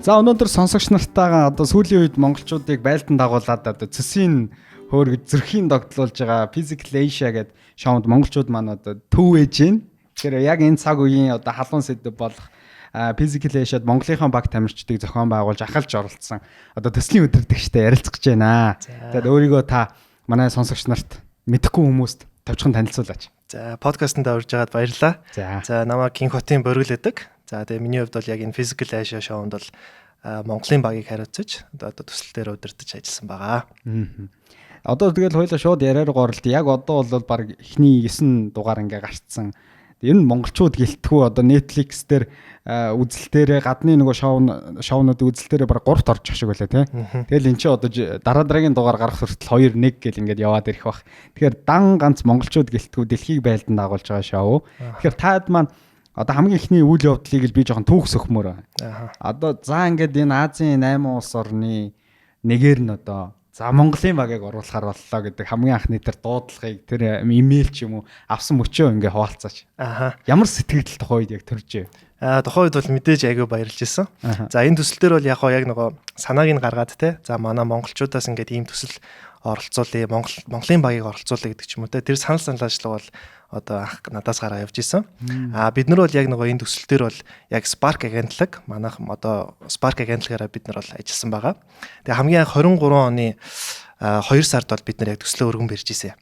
За, өнөөдөр сонсогч нартайгаа одоо сүүлийн үед монголчуудыг байлдан дагуулад одоо цэсийн хөөргөж зөрхийн догтлуулж байгаа Physical Asia гэдэг шоунд монголчууд маань одоо төв ээж байна. Тэгэхээр яг энэ цаг үеийн одоо халуун сэдэв болох Physical Asia-д Монголынхон баг тамирчдыг зохион байгуулж ахалж оролцсон одоо төслийн удирдагчтай ярилцах гэж байна. Тэгээд өөрийгөө та манай сонсогч нарт, мэдэхгүй хүмүүст товчхон танилцуулаач. За, подкастт орж байгаад баярлалаа. За, намайг Гинхотын Боргил гэдэг. За, тэгээ миний хувьд бол яг энэ Physical Asia шоунд бол Монголын багийг хариуцаж одоо төсөл дээр удирдах ажилласан байгаа. Одоо тэгэл хоёлаа шууд яриа руу оролт. Яг одоо бол баг эхний 9 дугаар ингээ гарцсан. Энэ монголчууд гэлтгүү одоо Netflix дээр үзэлтээрээ, гадны нөгөө шоунуудын үзэлтээрээ баг 3-т орж шиг байлаа, тий. Тэгэл эн чинь одоо дараа дараагийн дугаар гарах хүртэл 2 1 гэл ингээд яваад ирэх бах. Тэгэхээр дан ганц монголчууд гэлтгүү дэлхийг байлдан дагуулж байгаа шоу. Тэгэхээр таад маань одоо хамгийн эхний үйл явдлыг л би жоохон түүх сөхмөр байна. Одоо за, ингээд энэ Азийн 8 улс орны нэгээр нь одоо за Монголын багийг оруулахар боллоо гэдэг хамгийн анхны тэр дуудлагыг, тэр имэйл ч юм уу авсан мөчөө ингээ хуваалцаач. Ямар сэтгэл тухайн үед яг төржээ? Тухайн үед бол мэдээж айгүй баярлж исэн. За, энэ төсөл дээр бол яг яг нөгөө санааг нь гаргаад те. За, манай монголчуудаас ингээд ийм төсөл оролцуулъя, Монголын багийг оролцуулъя гэдэг ч юм уу те. Тэр санал саналаачлага бол одоо анх надаас гараа явж исэн. Бид нар бол яг нөгөө энэ төсөл дээр бол яг Spark агентлаг, манайх одоо Spark агентлагаараа бид нар бол ажилласан байгаа. Тэгээ хамгийн анх 23 оны 2 сард бол бид нар яг төслөө өргөн барьж исэн.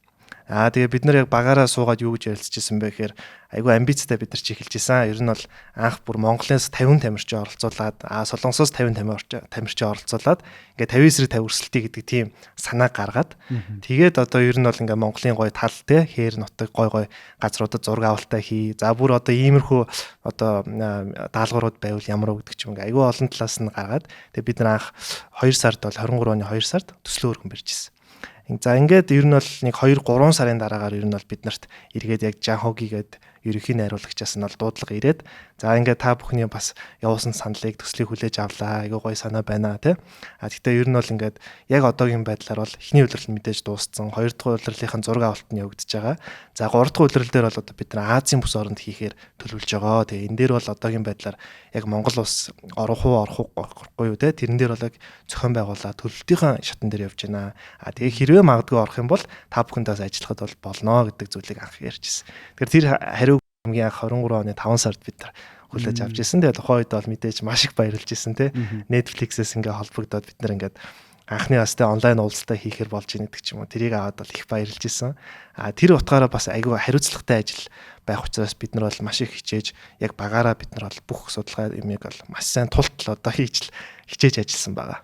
Тэгээ бид нар яг багаараа суугаад юу гэж ярилцж исэн бэ гэхээр айгүй амбицтай бид нар чи эхэлж исэн. Ер нь бол анх бүр Монголоос 50 тамирчин оролцуулаад, Солонгосоос 50 тамирчин оролцуулаад ингээ 50 эсрэг 50 өрсөлдөе гэдэг тийм санаа гаргаад, тэгээд одоо ер нь бол ингээ Монголын гой тал те, хээр нутаг, гой гой газруудад зураг авалтаа хий. За, бүр одоо иймэрхүү одоо даалгаврууд байвал ямар уу гэдэг ч юм, ингээ айгүй олон талаас нь гаргаад, тэгээд бид нар анх 2 сард бол, 23 оны 2 сард төслөө өргөн барьж исэн. За, ингээд ер нь бол нэг 2 3 сарын дараагаар ер нь бол бид нарт эргээд яг Жанхоги гээд ерөнхий найруулагчаас нь бол дуудлага ирээд, за, ингээд та бүхний бас явуулсан саналыг, төслийг хүлээж авлаа. Айгүй гоё санаа байна тий. Гэхдээ ер нь бол ингээд яг одоогийн байдлаар бол эхний улирал мэдээж дууссан. Хоёр дахь улирлынхаа зураг авалт нь явагдаж байгаа. За, гурав дахь улирал дээр бол одоо бид нар Азийн бүс оронд хийхээр төлөвлөж байгаа. Тэгээ энэ дээр бол одоогийн байдлаар яг Монгол улс орох уу, орох уу, орохгүй юу те, тэрэн дээр бол яг зохион байгуулаад төлөлтийнхаа шатан дээр явж байна. Тэгээ хэрвээ магадгүй орох юм бол та бүхэндээс ажиллахад бол болно гэдэг зүйлийг анх ярьжсэн. Тэгэхээр тэр хариу хамгийн анх 23 оны 5 сард бид нар хүлээж авч ирсэн. Тэгээ тухайн үед бол мэдээж маш их баярлж ирсэн те. Netflix-ээс ингээ холбогдоод бид нар ингээд анхны бас те онлайн уулзалтаа хийхээр болж ийн гэдэг ч юм уу. Тэрийг аваад бол их баярлж исэн. Тэр утгаараа бас айгүй хариуцлагатай ажил байх учраас бид нар бол маш их хичээж, яг багаараа бид нар бол бүх судалгаа юмыг бол маш сайн тултал одоо хийж хичээж ажилласан байгаа.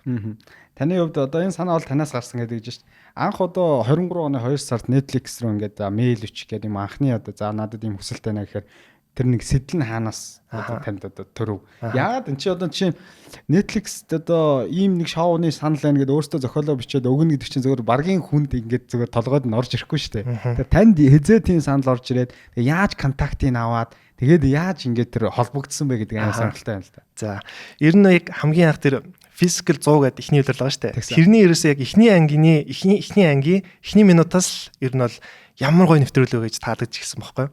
Таны хувьд одоо энэ санаа бол танаас гарсан гэдэг гэж шүү дээ. Анх одоо 23 оны 2 сард Netflix руу ингээд мэйл өчөх гэдэг юм, анхны одоо за надад ийм хүсэлт байна гэхээр тэр нэг сэтэл нь хаанаас одоо танд одоо төрөв? Яагаад эн чи одоо чинь Netflix одоо ийм нэг шоуны санал байна гэдээ өөртөө зохиолоо бичээд өгнө гэдэг чинь зөвхөн баргийн хүнд ингээд зөвхөн толгойд нь орж ирэхгүй шүү дээ. Тэр танд хэзээ тийм санал орж ирээд, тэгээ яаж контактыг аваад, тэгээд яаж ингээд тэр холбогдсон бэ гэдэг амар сонирхолтой байна л да. За, ер нь яг хамгийн анх тэр Physical 100 гэдэг эхний улирал байгаа шүү дээ. Тэрний ерөөсөө яг эхний ангины эхний ангийн эхний минутаас л ер нь бол ямар гоё нэвтрүүлэг гэж таалагдж ирсэн бохоггүй.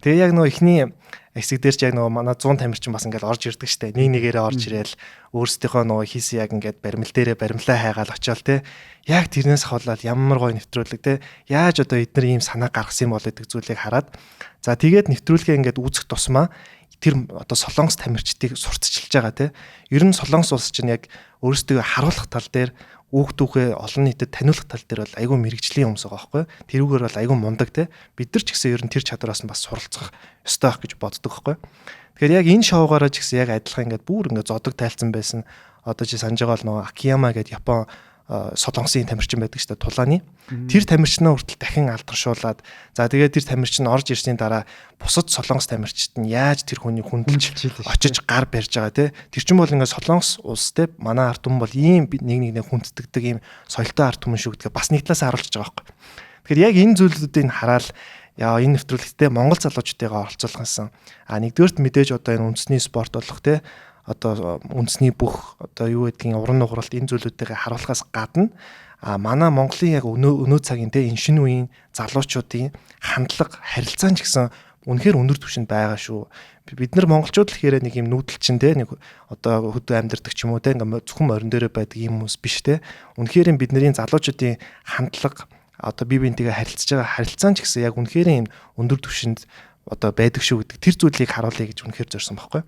Тэгээ яг нөгөө эхний хэсэг дээр ч яг нөгөө манай 100 тамирчин бас ингээл орж ирдэг штэ. Нэг нэгээрээ орж ирээл өөрсдийнхөө нөгөө хийсэн яг ингээд баримл дээрээ баримлаа хайгаал очиол те. Яг тэрнээс хавлал ямар гоё нэвтрүүлэг те. Яаж одоо эдгээр ийм санаа гаргасан юм бол гэдэг зүйлийг хараад, за, тэгээд нэвтрүүлгээ ингээд үүсэх тусмаа тэр одоо Солонгос тамирчдыг сурталчилж байгаа те. Ер нь Солонгос улс чинь яг өөрсдөө харуулах тал дээр, үүх түүхээ олон нийтэд таниулах тал дээр бол айгүй мэрэгжлийн хүмүүс байгаа байхгүй. Тэрүүгээр бол айгүй мундаг те. Бид нар ч гэсэн ер нь тэр чадвараас нь бас суралцах ёстой байх гэж боддог байхгүй. Тэгэхээр яг энэ шоугаараа ч гэсэн яг адилхан ингээд бүр ингээд зодог тайлцсан байсан. Одоо чи санаж байгаа бол нөгөө Акияма гэдэг Япон Солонгосын тамирчин байдаг шүү дээ, тулааны. Тэр тамирчнаа хүртэл дахин алдаршуулад, за, тэгээд тэр тамирчин орж ирсний дараа бусад Солонгос тамирчид нь яаж тэр хүний хүндэлж очиж гар барьж байгаа те. Тэр чинь бол ингээд Солонгос улс те, манай ард түмэн бол ийм нэг нэгнээ хүндэтгдэг ийм соёлтой ард түмэн шүү гэдгээ бас нэг талаас харуулж байгаа байхгүй. Тэгэхээр яг энэ зүйлүүдийг хараад, яа, энэ нэвтрүүлэгтээ Монгол залуучуудыгаа оролцуулах юмсан. Нэгдүгээрт мэдээж одоо энэ үндэсний спорт болох те, одоо үндэсний бүх одоо юу гэдгийг, уран нугаралт, энэ зүйлүүдтэйгээ харуулахаас гадна манай Монголын яг өнөө өнөө цагийн те, энэ шинэ үеийн залуучуудын хандлага, харилцаан ч гэсэн Үнэхээр өндөр түвшинд байгаа шүү. Бид нар монголчууд л хэрэг нэг юм нүүдэлчин те нэг одоо хөдөө амьдардаг ч юм уу те ингээ зөвхөн морин дээрээ байдаг юм хүмүүс биш те. Үнэхээр бидний залуучуудын хандлага одоо бие биентэйгээ харилцаж байгаа харилцаан ч гэсэн яг үнэхээр юм өндөр түвшинд одоо байдаг шүү гэдэг тэр зүйлийг харуулъя гэж үнэхээр зорьсон байхгүй.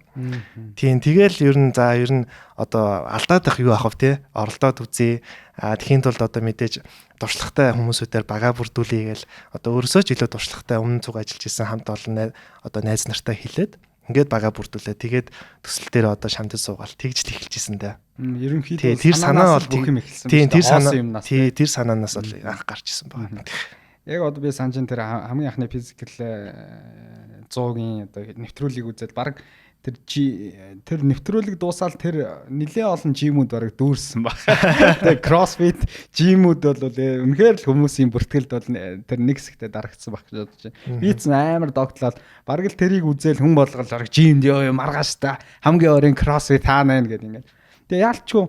Тийм, тэгэл ер нь за ер нь одоо алдаад ах юу ах вэ те, оролдоод үзье. А тэхийн тулд одоо мэдээж туршлагатай хүмүүсүүдээр багаа бүрдүүлье гээл одоо өөрөөсөө ч илүү туршлагатай өмнө цуг ажиллаж исэн хамт олон одоо найз нартай хэлээд ингээд багаа бүрдүүлээ. Тэгээд төсөл дээр одоо шамдаж суугаал тэгж л эхэлж исэн дээ. Ерөнхийдөө тэр санаа бол бүх юм эхэлсэн. Тийм, тэр санаа тий тэр санаанаас бол анх гарч исэн байна. Яг одоо би санаж тэр хамгийн анхны физикал 100-гийн одоо нэвтрүүлгийг үзээд баг тэр тэр нэвтрүүлэг дуусаал тэр нэлээ олон жимүүд бараг дүүрсэн баг. Тэгээ кроссфит жимүүд бол үнэхээр л хүмүүсийн бүртгэлд бол тэр нэг хэсэгтээ дарагдсан баг гэж бодож байна. Би ч амар догтлол бараг л тэрийг үзээл хүн болгол бараг жимд ёо маргааш та хамгийн орын кроссфит хаана байна гэдэг ингээд. Тэгээ яалчгүй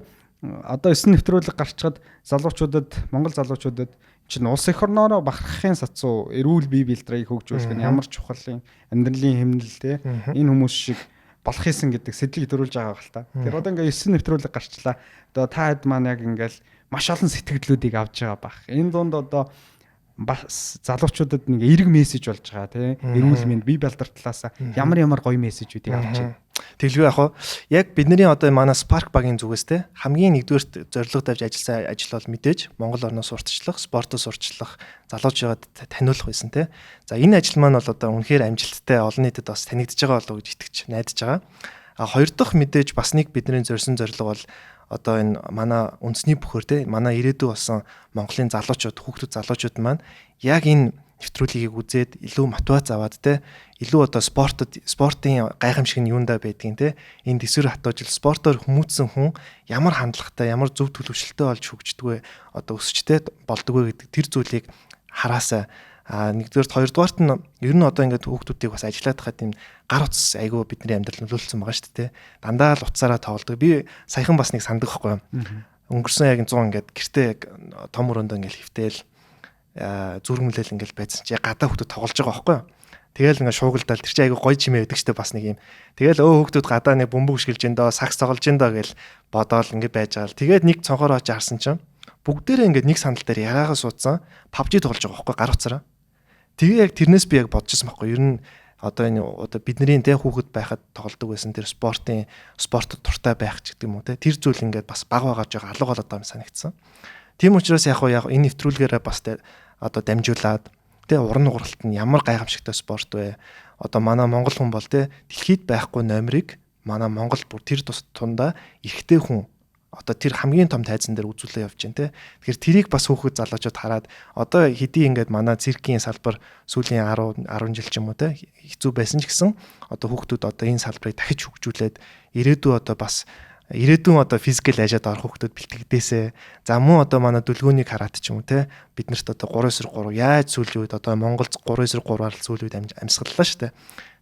одоо 9 нэвтрүүлэг гарчхад залуучуудад, Монгол залуучуудад чинь улс эх орноороо бахархахын сацуу эрүүл бие бэлдрийг хөгжүүлэх нь ямар чухал юм, амьдралын хэмнэл те энэ хүмүүс шиг болох хийсэн гэдэг сэтлийг төрүүлж байгаа хэл та. Тэр одоо ингээ 9 нэвтрүүлэг гарчлаа. Одоо та хэд маань яг ингээл маш олон сэтгэлдлүүдийг авч байгаа бах. Энэ дунд одоо бас залуучуудад нэг эерэг мессеж болж байгаа тий. Эрүүл мэнд, бие балдар талаас ямар ямар гоё мессежүүдийг авч байна. Тэглгүй яг хуу яг бидний одоо манай Spark багийн зүгээс те хамгийн нэгдүгээрт зорилго тавьж ажилласан ажил бол мэдээж Монгол орноос сурталчлах, спортоос сурталчлах, залуучуудад таниулах байсан те. За энэ ажил маань бол одоо үнэхээр амжилттай, олон нийтэд бас танигдж байгаа болов уу гэж итгэж найдаж байгаа. А хоёр дахь мэдээж бас нэг бидний зорьсон зорилго бол одоо энэ манай үндэсний бүхөр те манай ирээдүй болсон Монголын залуучууд, хүүхдүүд залуучууд маань яг энэ нэвтрүүлгийг үзээд илүү мотивац аваад те илүү одоо спортод, спортын гайхамшиг нь юундаа байдгийг те энэ төсвөр хатуужил спортоор хүмүүжсэн хүн ямар хандлагатай, ямар зөв төлөвшлөлтэй болж хөгждөг вэ, одоо өсчтэй болдог вэ гэдэг тэр зүйлийг хараасаа. А нэгдүгээрт, хоёрдугаарт нь ер нь одоо ингээд хүүхдүүдийг бас ажиллаад хахад тийм гар утас айгүй бидний амьдрал нөлөөлсөн байгаа шүү дээ. Дандаа л утсаараа тоглодог. Би саяхан бас нэг сандаг байхгүй юу. Өнгөрсөн яг 100 ингээд гэртээ яг том өрөөндөө ингээд хөвтэйл зүрмэлэл ингээд байцсан чи гадаа хүүхдүүд тоглож байгаа байхгүй юу. Тэгэл ингээд шуугилдаал тэр чи айгүй гоё чимээ байдаг шүү дээ бас нэг юм. Тэгэл өө хүүхдүүд гадаа нэг бөмбөг үшгэлж ин доо, сакс тоглож ин доо гэл бодоол ингээд байж байгаа л. Тэгээд нэг цонхоор очиж харсан чинь бүгдээрээ ингээд нэг сандал дээр яраагаа суудсан PUBG тоглож байгаа байхгүй гар утсаараа. Тэгээ яг тэрнээс би яг бодож ирсэн байхгүй. Ер нь одоо энэ одоо бидний те хүүхэд байхад тоглодог байсан тэр спортын спортод дуртай байх ч гэдэг юм уу те тэр зүйл ингээд бас баг багаж байгаа алга болоод байгаа юм санагдсан. Тийм учраас яг яг энэ нэвтрүүлгээрээ бас те одоо дамжуулаад те уран нугаралт нь ямар гайхамшигтай спорт вэ? Одоо манай монгол хүн бол те дэлхийд байхгүй номерыг манай Монгол бүр тэр тундаа эрэгтэй хүн одоо тэр хамгийн том тайзан дээр үзүүлээ явж байна те. Тэгэхээр тэрийг бас хүүхэд залуучууд хараад одоо хэдий ингээд манай циркийн салбар сүүлийн 10 10 жил ч юм уу те хэцүү байсан ч гэсэн одоо хүүхдүүд одоо энэ салбарыг дахиж хөгжүүлээд ирээдүй одоо бас ирээдүйн одоо физикал ажаад орох хүүхдүүд бэлтгэдээсээ. За мөн одоо манай дүлгөөнийг хараад ч юм уу те биднэрт одоо 3-9-3 яаж сүүлийн үед одоо Монгол 3-9-3-аар сүүлийн үед амьсгаллаа шүү дээ.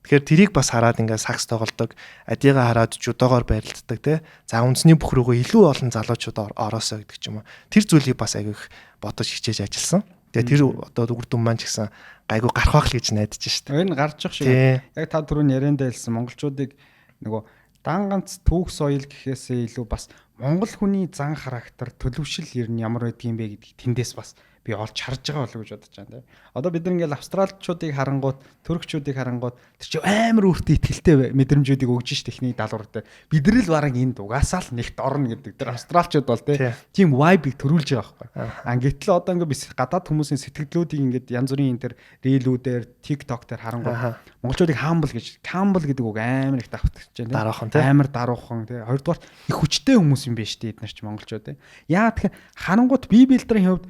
Тэгэхээр тэрийг бас хараад ингээд сакс тоглодог, адигаа хараад жудогоор барилддаг те. За үндэсний бүх рүүгээ илүү олон залуучууд ороосоо гэдэг ч юм уу. Тэр зүйлийг бас аягүй их бодож хичээж ажилласан. Тэгээ тэр одоо үр дүн маань ч гэсэн гайгүй гарах байх л гэж найдаж шít. Энэ гарч явах шиг. Яг та түрүүн яриандаа хэлсэн монголчуудыг нөгөө дан ганц түүх соёл гэхээсээ илүү бас монгол хүний зан характер, төлөвшил ер нь ямар байдгийг юм бэ гэдгийг тэндээс бас би олж харж байгаа болов гэж бодож байна тийм. Одоо бид нар ингээл австралчуудыг харангуут, туркчуудыг харангуут тэр чинь амар өөртөө ихтэй мэдрэмжүүдийг өгж ш техник даалгавар дээр. Бид нар л бараг энд угаасаа л нэгт орно гэдэг. Тэр австралчууд бол тийм vibe-ыг төрүүлж байгаа байхгүй. А гэтэл одоо ингээ би гадаад хүмүүсийн сэтгэлдлүүдийг ингээд янз бүрийн энэ тэр рилүүдээр, TikTok дээр харангуут монголчуудыг humble гэж, humble гэдэг үг амар их давтагч байна тийм. Даруухан тийм. Амар даруухан тийм. Хоёрдугаар их хүчтэй хүмүүс юм байна шүү дээ эднэр чи монголчууд тийм. Яа тэгэхээр харангуут бие билдрийн хувьд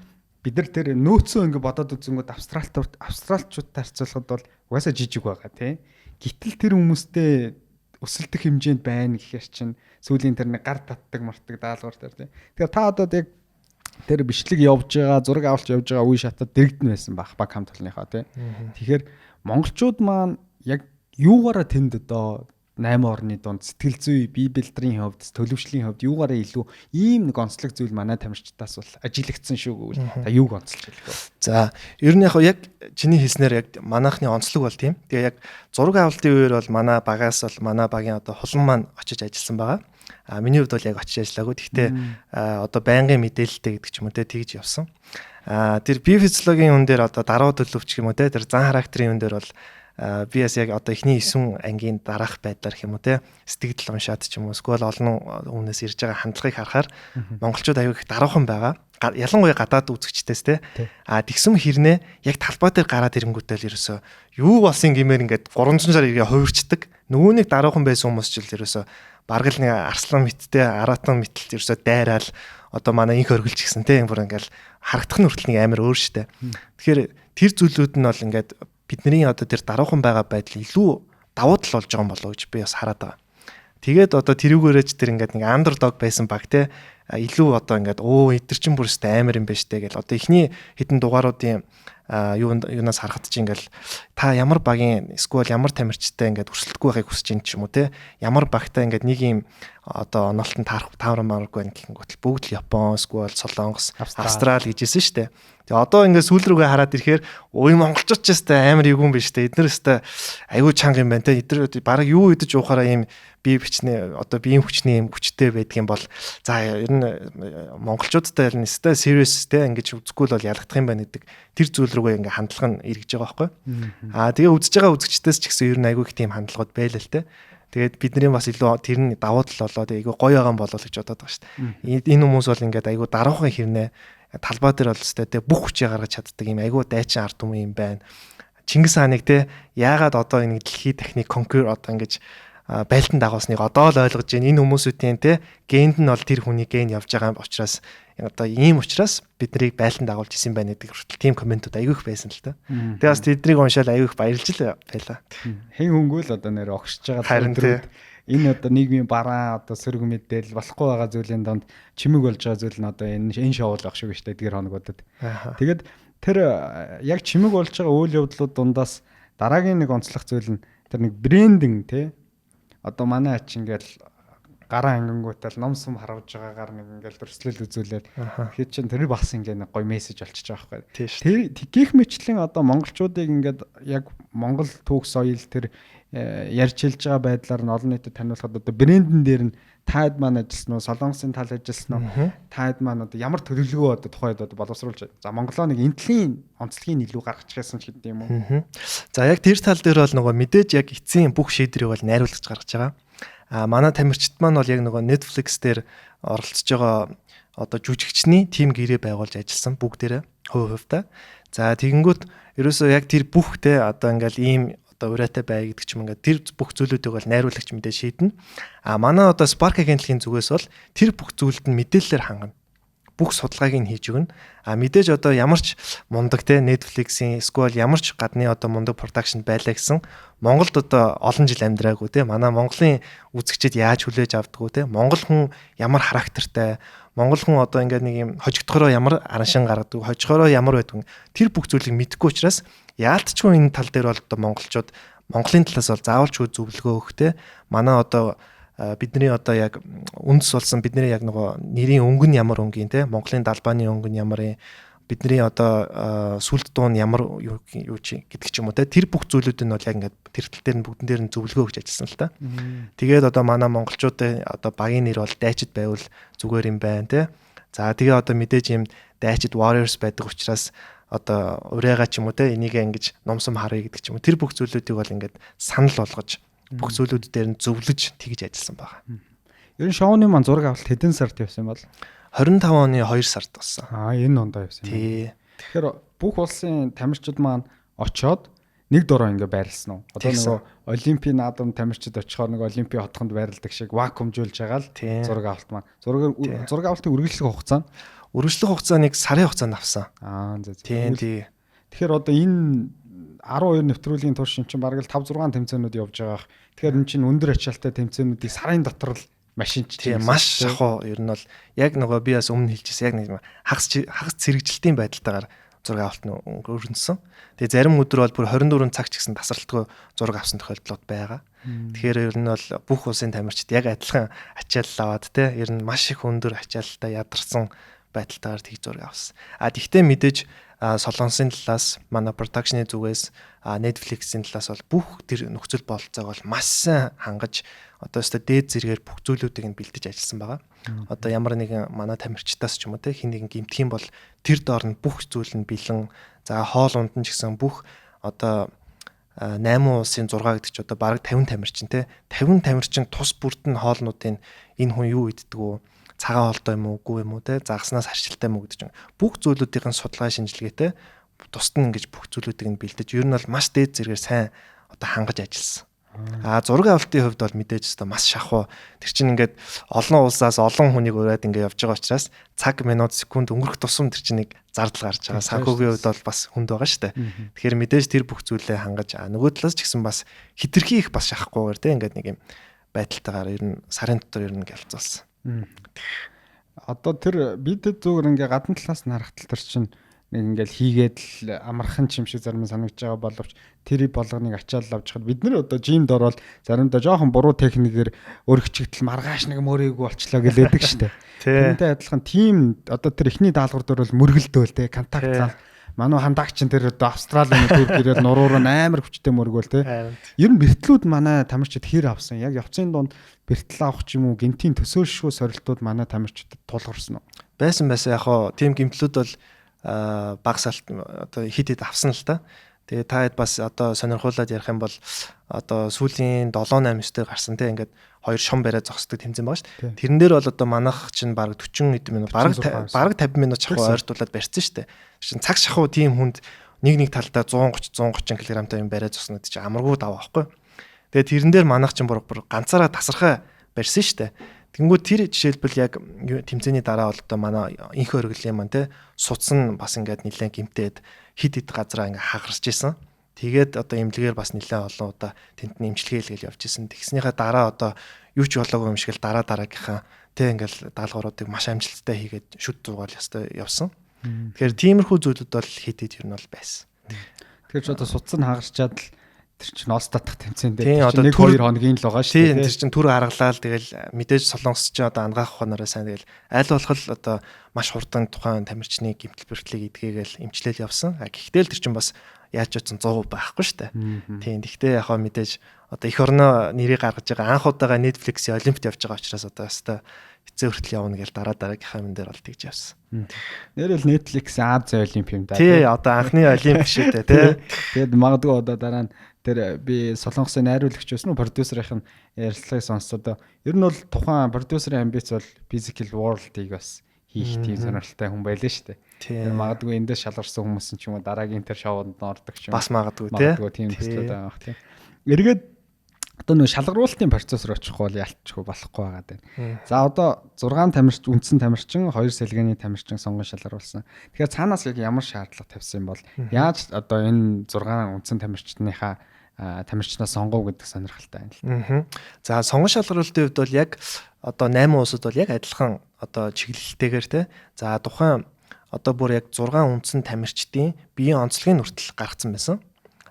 бид нар тэр нөөцөө ингэ бодоод үзэнгүүд австралчуудтай харьцуулахад бол угаасаа жижиг байгаа тий. Гэтэл тэр хүмүүстэй өсөлтөх хэмжээнд байна гэхээр чинь сүүлийн тэр нэг гар татдаг мартаг даалгавар тэр тий. Тэгэхээр та одоо яг тэр бичлэг явж байгаа, зураг авалт явж байгаа үе шатад дэрэгдэн байсан байх баг хамт олонныхоо тий. Тэгэхээр монголчууд маань яг юугаараа тэнд одоо 8 орны дунд сэтгэл зүй, бие бэлдрийн хувьд, төлөвшлийн хувьд юугаараа илүү ийм нэг онцлог зүйл манай тамирчдаас бол ажиглагдсан шүү гэвэл та юуг онцолж хэлэх вэ? За, ер нь яг чиний хэлснээр яг манайхны онцлог бол тийм. Тэгээ яг зураг авалтын үеэр бол манай багаас бол манай багийн одоо хулан маань очиж ажилласан байгаа. А миний хувьд бол яг очиж ажиллаагүй. Гэхдээ одоо байнгын мэдээлэлтэй гэдэг ч юм уу те тэгж явсан. А тэр бие физиологийн хүн дээр одоо даруй төлөвч юм уу те тэр зан характерын хүн дээр бол би бас яг одоо эхний 9 ангийн дараах байдлаар гэх юм уу те сэтгэл уншаад ч юм уу эсвэл олон хүнээс ирж байгаа хандлагыг харахаар монголчууд аюу их даруухан байгаа. Ялангуяа гадаад үзэгчдээс те. А тэгсэн хэрнээ яг талбай дээр гараад ирэнгүүтэл ерөөсөө юу болсон гэмээр ингээд 300 шар эргээ хувирчдаг. Нөгөө нэг даруухан байсан хүмүүс ч л ерөөсөө бараг л нэг арслан мэттэй аратан мэтэл ерөөсөө дайраал одоо манай инх оргилч гэсэн те бүр ингээл харагдах нь хүртэл нэг амар өөр штэ. Тэгэхээр тэр зүйлүүд нь бол ингээд бидний одоо тэр даруухан байгаа байдал илүү давуу тал болж байгаа юм болоо гэж би бас хараад байгаа. Тэгээд одоо тэрүүгээрээ ч тэр ингээд нэг андердог байсан баг те илүү одоо ингээд эдгэр чин бүр өстэй амар юм байна штэ гэл одоо эхний хэдэн дугааруудын юунаас харахад чи ингээл та ямар багийн эсвэл ямар тамирчтай ингээд өрсөлдөхгүй байхыг хүсэж байна ч юм уу те ямар багтай ингээд нэг юм одоо онолтон таарах таамармааргүй байна гэхэнгүүт л бүгд л Япон эсвэл Солонгос Австрал гэж хэлсэн штэ. Тэгээ одоо ингээд сүүл рүүгээ хараад ирэхээр ой монголчууд ч өстэй амар эвгүй юм биш үү. Эднэр өстэй айгүй чанга юм байна те. Эднэр бараг юу идэж уухаараа ийм бие бичнэ одоо биеийн хүчний юм хүчтэй байдаг юм бол за ер нь монголчуудтай ер нь өстэй serious те ингэж үзэхгүй л бол ялагдах юм байна гэдэг тэр зүйл рүүгээ ингээ хандлага нь эргэж байгаа байхгүй. Аа тэгээ үзэж байгаа үзэгчдээс ч гэсэн ер нь айгүй их тийм хандлагууд байлаа л те. Тэгээд бидний бас илүү тэр нь давуу тал болоод айгүй гоё байгаа юм болоо л гэж бодоод байгаа шүү дээ. Энэ хүмүүс бол ингээд айгүй даруухан хэрнээ талбай дээр бол өстэй те бүх хүчээ гаргаж чаддаг юм айгүй дайчин ард түмэн юм байна. Чингис хааныг те яагаад одоо энэ дэлхийд дахныг conquer одоо ингэж байлдан дагуулсныг одоо л ойлгож байна. Энэ хүмүүсүүдийн те генд нь бол тэр хүний ген явж байгаа учраас одоо ийм учраас бид нарыг байлдан дагуулж исэн байна гэдэг хүртэл тийм комментууд айгүй их байсан л та. Тэгээ бас тэднийг уншаал айгүй их баярлж л байлаа. Хэн хөнгөө л одоо нэр огшиж байгаа өдрүүд энэ одоо нийгмийн бараа одоо сөрөг мэдээлэл болохгүй байгаа зүйлийн донд чимэг болж байгаа зүйл нь одоо энэ шоу л байх шүү гэж тэдгэр хоногудад. Тэгээд тэр яг чимэг болж байгаа үйл явдлууд дундаас дараагийн нэг онцлог зүйл нь тэр нэг брендинг те одоо манай ач ингээл гараа ангингуудаа ном сум харавж байгаагаар нэг ингээл дүрслэл үзүүлээд тэгэхээр чин тэр бас ингээ нэг гоё мессеж болчихж байгаа байхгүй. Тэр гих мэтлэн одоо монголчуудыг ингээд яг монгол түүх соёл тэр ярьж хэлж байгаа байдлаар нь олон нийтэд таниулахад одоо брэндэн дээр нь таад маань ажилласан уу, Солонгосын тал ажилласан уу, таад маань одоо ямар төлөвлөгөө одоо тухайд одоо боловсруулж за Монголоо нэг энтлийн онцлогийг илүү гаргачихсан ч гэдэг юм уу. За яг тэр тал дээр бол нөгөө мэдээж яг эцсийн бүх шийдвэрийг бол найруулагч гаргаж байгаа. А манай тамирчид маань бол яг нөгөө Netflix дээр оролцож байгаа одоо жүжигчний тим гэрээ байгуулж ажилласан бүгдээрээ хувь хувьтай. За тэгэнгүүт ерөөсөө яг тэр бүх те одоо ингээл ийм одоо урайтай бай гэдэг ч юм ингээд тэр бүх зүйлүүдийг бол найруулагч мэдээ шийднэ. А манай одоо Spark агентлагийн зүгээс бол тэр бүх зүйлд нь мэдээлэлээр хангана. Бүх судалгааг нь хийж өгнө. А мэдээж одоо ямар ч мундаг те Netflix-ийн эсвэл ямар ч гадны одоо мундаг production байлаа гэсэн Монголд одоо олон жил амьдраагүй те манай Монголын үзэгчид яаж хүлээж авдггүй те Монгол хүн ямар характертай Монгол хүн одоо ингээд нэг юм хожигдохороо ямар араншин гаргадаг, хожихороо ямар байдаг тэр бүх зүйлийг мэдэхгүй учраас яалтчгүй энэ тал дээр бол одоо монголчууд Монголын талаас бол заавалчгүй зөвлөгөө өгөх те манай одоо бидний одоо яг үндэс болсон бидний яг нөгөө нэрийн өнгө нь ямар өнгийн те Монголын далбааны өнгө нь ямар юм бидний одоо сүлд дуу нь ямар юу чи гэдэг ч юм уу те тэр бүх зүйлүүд нь бол яг ингээд тэр тал дээр нь бүгдэн дээр нь зөвлөгөө өгч ажилласан л та. Тэгээд одоо манай монголчуудын одоо багийн нэр бол дайчид байвал зүгээр юм байна те. За тэгээ одоо мэдээж юм дайчид warriors байдаг учраас одоо урайгаа ч юм уу те энийг ингэж номсом харъя гэдэг ч юм уу тэр бүх зүйлүүдийг бол ингээд санал болгож бүх зүйлүүд дээр нь зөвлөж тэгж ажилласан байгаа. Ер нь шоуны маань зураг авалт хэдэн сард явсан юм бол? 25 оны 2 сард болсон. Аа энэ ондоо явсан юм. Тий. Тэгэхээр бүх улсын тамирчид маань очоод нэг дороо ингээ байрлсан уу? Одоо нөгөө олимпийн наадам тамирчид очихоор нэг олимпийн хотхонд байрладаг шиг вакуумжуулж байгаа л зураг авалт маань. Зураг авалтын үргэлжлэх хугацаа нь үргэлжлэх хугацаа нэг сарын хугацаанд авсан. Аа зэ. Тийм тий. Тэгэхээр одоо энэ 12 нэвтрүүлгийн турш эн чинь бараг л 5 6 тэмцээнүүд явж байгаа. Тэгэхээр эн чинь өндөр ачаалттай тэмцээнүүдийг сарын дотор л машинч тийм маш шахуу ер нь бол яг нөгөө би бас өмнө хэлчихсэн яг нэг хагас цэрэгжилтийн байдалтайгаар зураг авалт нь өрнөсөн. Тэгээ зарим өдөр бол бүр 24 цаг ч гэсэн тасралтгүй зураг авсан тохиолдлууд байгаа. Тэгэхээр ер нь бол бүх улсын тамирчид яг адилхан ачаалал аваад те ер нь маш их өндөр ачаалалтай ядарсан байдалтайгаар тэгж зураг авсан. А тэгтээ мэдээж Солонгосын талаас, манай production-ы зүгээс, Netflix-ийн талаас бол бүх тэр нөхцөл бололцоог бол маш сайн хангаж одоо өстой дээд зэрэгээр бүх зүйлүүдийг нь бэлдэж ажилласан байгаа. Одоо ямар нэгэн манай тамирчдаас ч юм уу те хин нэгэн гэмтэх юм бол тэр доор нь бүх зүйл нь бэлэн. За хоол унд нь ч гэсэн бүх одоо 8 улсын 6 гэдэг чи одоо бараг 50 тамирчин те 50 тамирчин тус бүрд нь хоолнуудын энэ хүн юу иддэг үү, цагаан хоолтой юм уу, үгүй юм уу те, загаснаас харшилтай юм уу гэдэг чинь бүх зүйлүүдийн судалгаа шинжилгээтэй тусад нь ингэж бүх зүйлүүдийг нь бэлдэж ер нь бол маш дээд зэрэгээр сайн одоо хангаж ажилласан. А зураг авалтын хувьд бол мэдээж өстой маш шахуу. Тэр чинь ингээд олон улсаас олон хүнийг ураад ингээд явж байгаа учраас цаг, минут, секунд өнгөрөх тусам тэр чинь нэг зардал гарч байгаа. Санхүүгийн хувьд бол бас хүнд байгаа шүү дээ. Тэгэхээр мэдээж тэр бүх зүйлээ хангаж, нөгөө талаас ч гэсэн бас хитрхи их бас шахахгүйгээр те ингээд нэг юм байдалтайгаар ер нь сарын дотор ер нь гялцуулсан. Одоо тэр бид зүгээр ингээ гадна талаас нь харахтал тэр чинь нэг ингээл хийгээд л амархан юм шиг зарим санагдаж байгаа боловч тэр болгоныг ачаал авч хад бид нар одоо жимд ороод заримдаа жоохон буруу техникээр өргөчигдэл маргааш нэг мөрөөгүй болчлоо гэлээдэг штэ. Тэрнтэй адилхан тийм одоо тэр эхний даалгавар дээр бол мөргөлдөөл те контакт зал манай хандагч чинь тэр одоо Австралийн төр гэрэл нуруур нь амар хүчтэй мөргөөл те. Ер нь бэртлүүд манай тамирчид хэр авсан? Яг явцын дунд бэртэл авах ч юм уу гинтийн төсөөлшгүй сорилтууд манай тамирчидад тулгарсан уу? Байсан яг хоо тийм гимтлүүд бол баг салт одоо хит хит авсан л та. Тэгээ та хэд бас одоо сонирхуулаад ярих юм бол одоо сүүлийн 7 8 9-ээр гарсан те ингээд хоёр шом бариа зогсдог тэмцээн байгаа шүү дээ. Тэрэн дээр бол одоо манайх чинь бараг 40 хэдэн минут бараг 50 минут шахуу ойртуулад барьсан шүү дээ. Чинь цаг шахуу тийм хүнд нэг талдаа 130 130 кг-тай юм бариа зогсно гэдэг чинь амаргүй даваа байхгүй. Тэгээ тэрэн дээр манайх чинь бүр ганцаараа тасархай барьсан шүү дээ. Тэнгүү тэр жишээлбэл яг тэмцээний дараа бол одоо манай инх оргилын маань те суц нь бас ингээд нэлээд гимтээд хид хид газараа ингээд хагарч исэн. Тэгээд одоо эмнэлгээр бас нэлээд олон удаа тэнд нь эмчилгээ хийгээл явж исэн. Тэгснийхээ дараа одоо юу ч болоогүй юм шиг л дараа дараагийнхаа те ингээд даалгавруудыг маш амжилттай хийгээд шүд зугаал ёстой явсан. Тэгэхээр тиймэрхүү зүйлүүд бол хид хид ер нь бол байсан. Тэгэхээр ч одоо суц нь хагарчаад л тэр чинь олс татах тэмцээн дээр тэр чинь 1-2 хоногийн л байгаа шүү дээ. Тэр чинь түр харгалаа л тэгэл мэдээж Солонгос чинь одоо ангаах ухаанаараа сайн тэгэл аль болох л одоо маш хурдан тухайн тамирчны гэмтэл бэрхлийг эдгээгээл эмчлэл явсан. А гэхдээ л тэр чинь бас яаж ч утсан 100% байхгүй шүү дээ. Тийм. Гэхдээ яг хаа мэдээж одоо эх орноо нэрийг гаргаж байгаа анх удаага Netflix-ийн Олимпт явж байгаа учраас одоо өстой эцээ хүртэл явна гэж дараа дараагийнхаа юм дээр бол тэгж явсан. Нэрэл Netflix Ази Олимп юм да. Тий, одоо анхны Олимп шүү дээ, тий. Тэгээд магадгүй одоо дараа нь тэр би Солонгосын найруулагч байсан уу продюсерын ярилцлагыг сонсоод ер нь бол тухайн продюсерын амбиц бол physical world-ыг бас хийх тийм сонирхолтой хүн байлаа шүү дээ. Тэр магадгүй эндээс шалгарсан хүмүүс ч юм уу дараагийн тэр шоунд ордог ч юм. Бас магадгүй тий. Магадгүй тийм төслүүд байгаа бах тий. Эргээд одоо нөө шалгаруулалтын процесс руу очихгүй бол ялцчихгүй болохгүй байгаа даа. За одоо 6 тамирч үндсэн тамирчин, 2 сэлгээний тамирчин сонгон шалгаруулсан. Тэгэхээр цаанаас яг ямар шаардлага тавьсан юм бол яаж одоо энэ 6 үндсэн тамирчдынхаа тамирчнаа сонгов гэдэг сонирхолтой байна л. За сонгон шалгаруулалтын хувьд бол яг одоо 8 улсад бол яг адилхан одоо чиглэлтэйгээр те. За тухайн одоо бүр яг 6 үндсэн тамирчдын биеийн онцлогийн хүртэл гаргацсан байсан.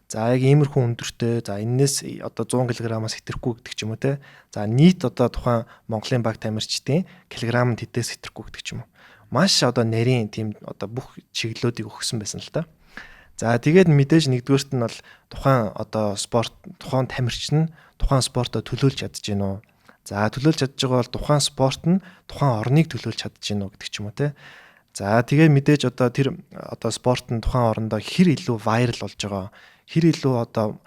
За яг иймэрхүү өндөртэй, за энээс одоо 100 кг-аас хэтэрхгүй гэдэг ч юм уу те. За нийт одоо тухайн Монголын баг тамирчдын килограмм тэдээс хэтэрхгүй гэдэг ч юм уу. Маш одоо нарийн тийм одоо бүх чиглэлүүдийг өгсөн байсан л та. За тэгээд мэдээж нэгдүгээрт нь бол тухайн одоо спорт тухайн тамирч нь тухайн спортоо төлөөлж чадж гин үү. За төлөөлж чадж байгаа бол тухайн спорт нь тухайн орныг төлөөлж чадж гин үү гэдэг ч юм уу те. За тэгээд мэдээж одоо тэр одоо спорт нь тухайн орондоо хэр илүү вайрал болж байгаа, хэр илүү одоо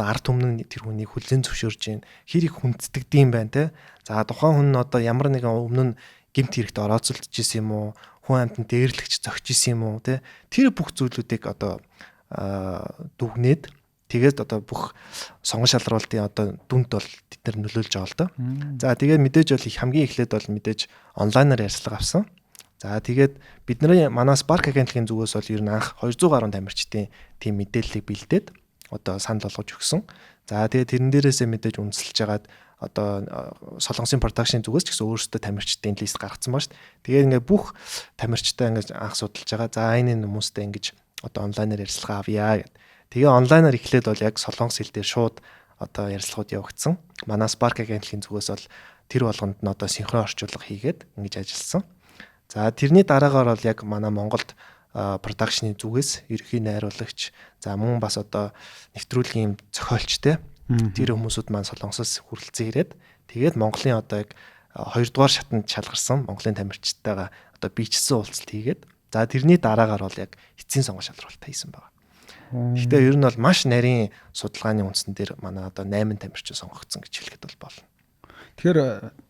ард түмэн нь тэр хүнийг хүлээн зөвшөөрж гин, хэр их хүндэтгдэм байна те. За тухайн хүн нь одоо ямар нэгэн өмнө нь гэмт хэрэгт орооцолдож исэн юм уу, хүн амьтанд дээрлэгч зөгч исэн юм уу те. Тэр бүх зүйлүүдийг одоо дүгнээд тэгээд одоо бүх сонгон шалруултын одоо дүнд бол тэд нар нөлөөлж байгаа л доо. За тэгээд мэдээж бол хамгийн эхлээд бол мэдээж онлайнаар ярилцлага авсан. За тэгээд бидний манай Spark агентлагийн зүгээс бол ер нь анх 200 гаруй тамирчдын тийм мэдээллийг бэлдээд одоо санал болгож өгсөн. За тэгээд тэрэн дээрээсээ мэдээж үндэслэж хагаад одоо Солонгосын production зүгээс ч гэсэн өөрсдөө тамирчдын лист гаргацсан ба шүү дээ. Тэгээд ингээд бүх тамирчтай ингээд анх судалж байгаа. За энэ хүмүүстэй ингэж одоо онлайнаар ярилцлага авъя гэд. Тэгээ онлайнаар эхлээд бол яг солонгос хэл дээр шууд одоо ярилцлагууд явагдсан. Манай Spark агентлагийн зүгээс бол тэр болгонд нь одоо синхрон орчуулга хийгээд ингэж ажилласан. За тэрний дараагаар бол яг манай Монголд production ы зүгээс ерөнхий найруулагч, за мөн бас одоо нэвтрүүлгийн зохиолч те тэр хүмүүсүүд маань Солонгосоос хүрэлцэн ирээд тэгээд Монголын одоо яг 2 дугаар шатанд шалгарсан Монголын тамирчдтайгаа одоо биечсэн уулзалт хийгээд, за тэрний дараагаар бол яг эцсийн сонгол шалралт хийсэн байна. Гэхдээ ер нь бол маш нарийн судалгааны үндсэн дээр манай одоо 8 тамирчин сонгогдсон гэж хэлэхэд бол болно. Тэгэхээр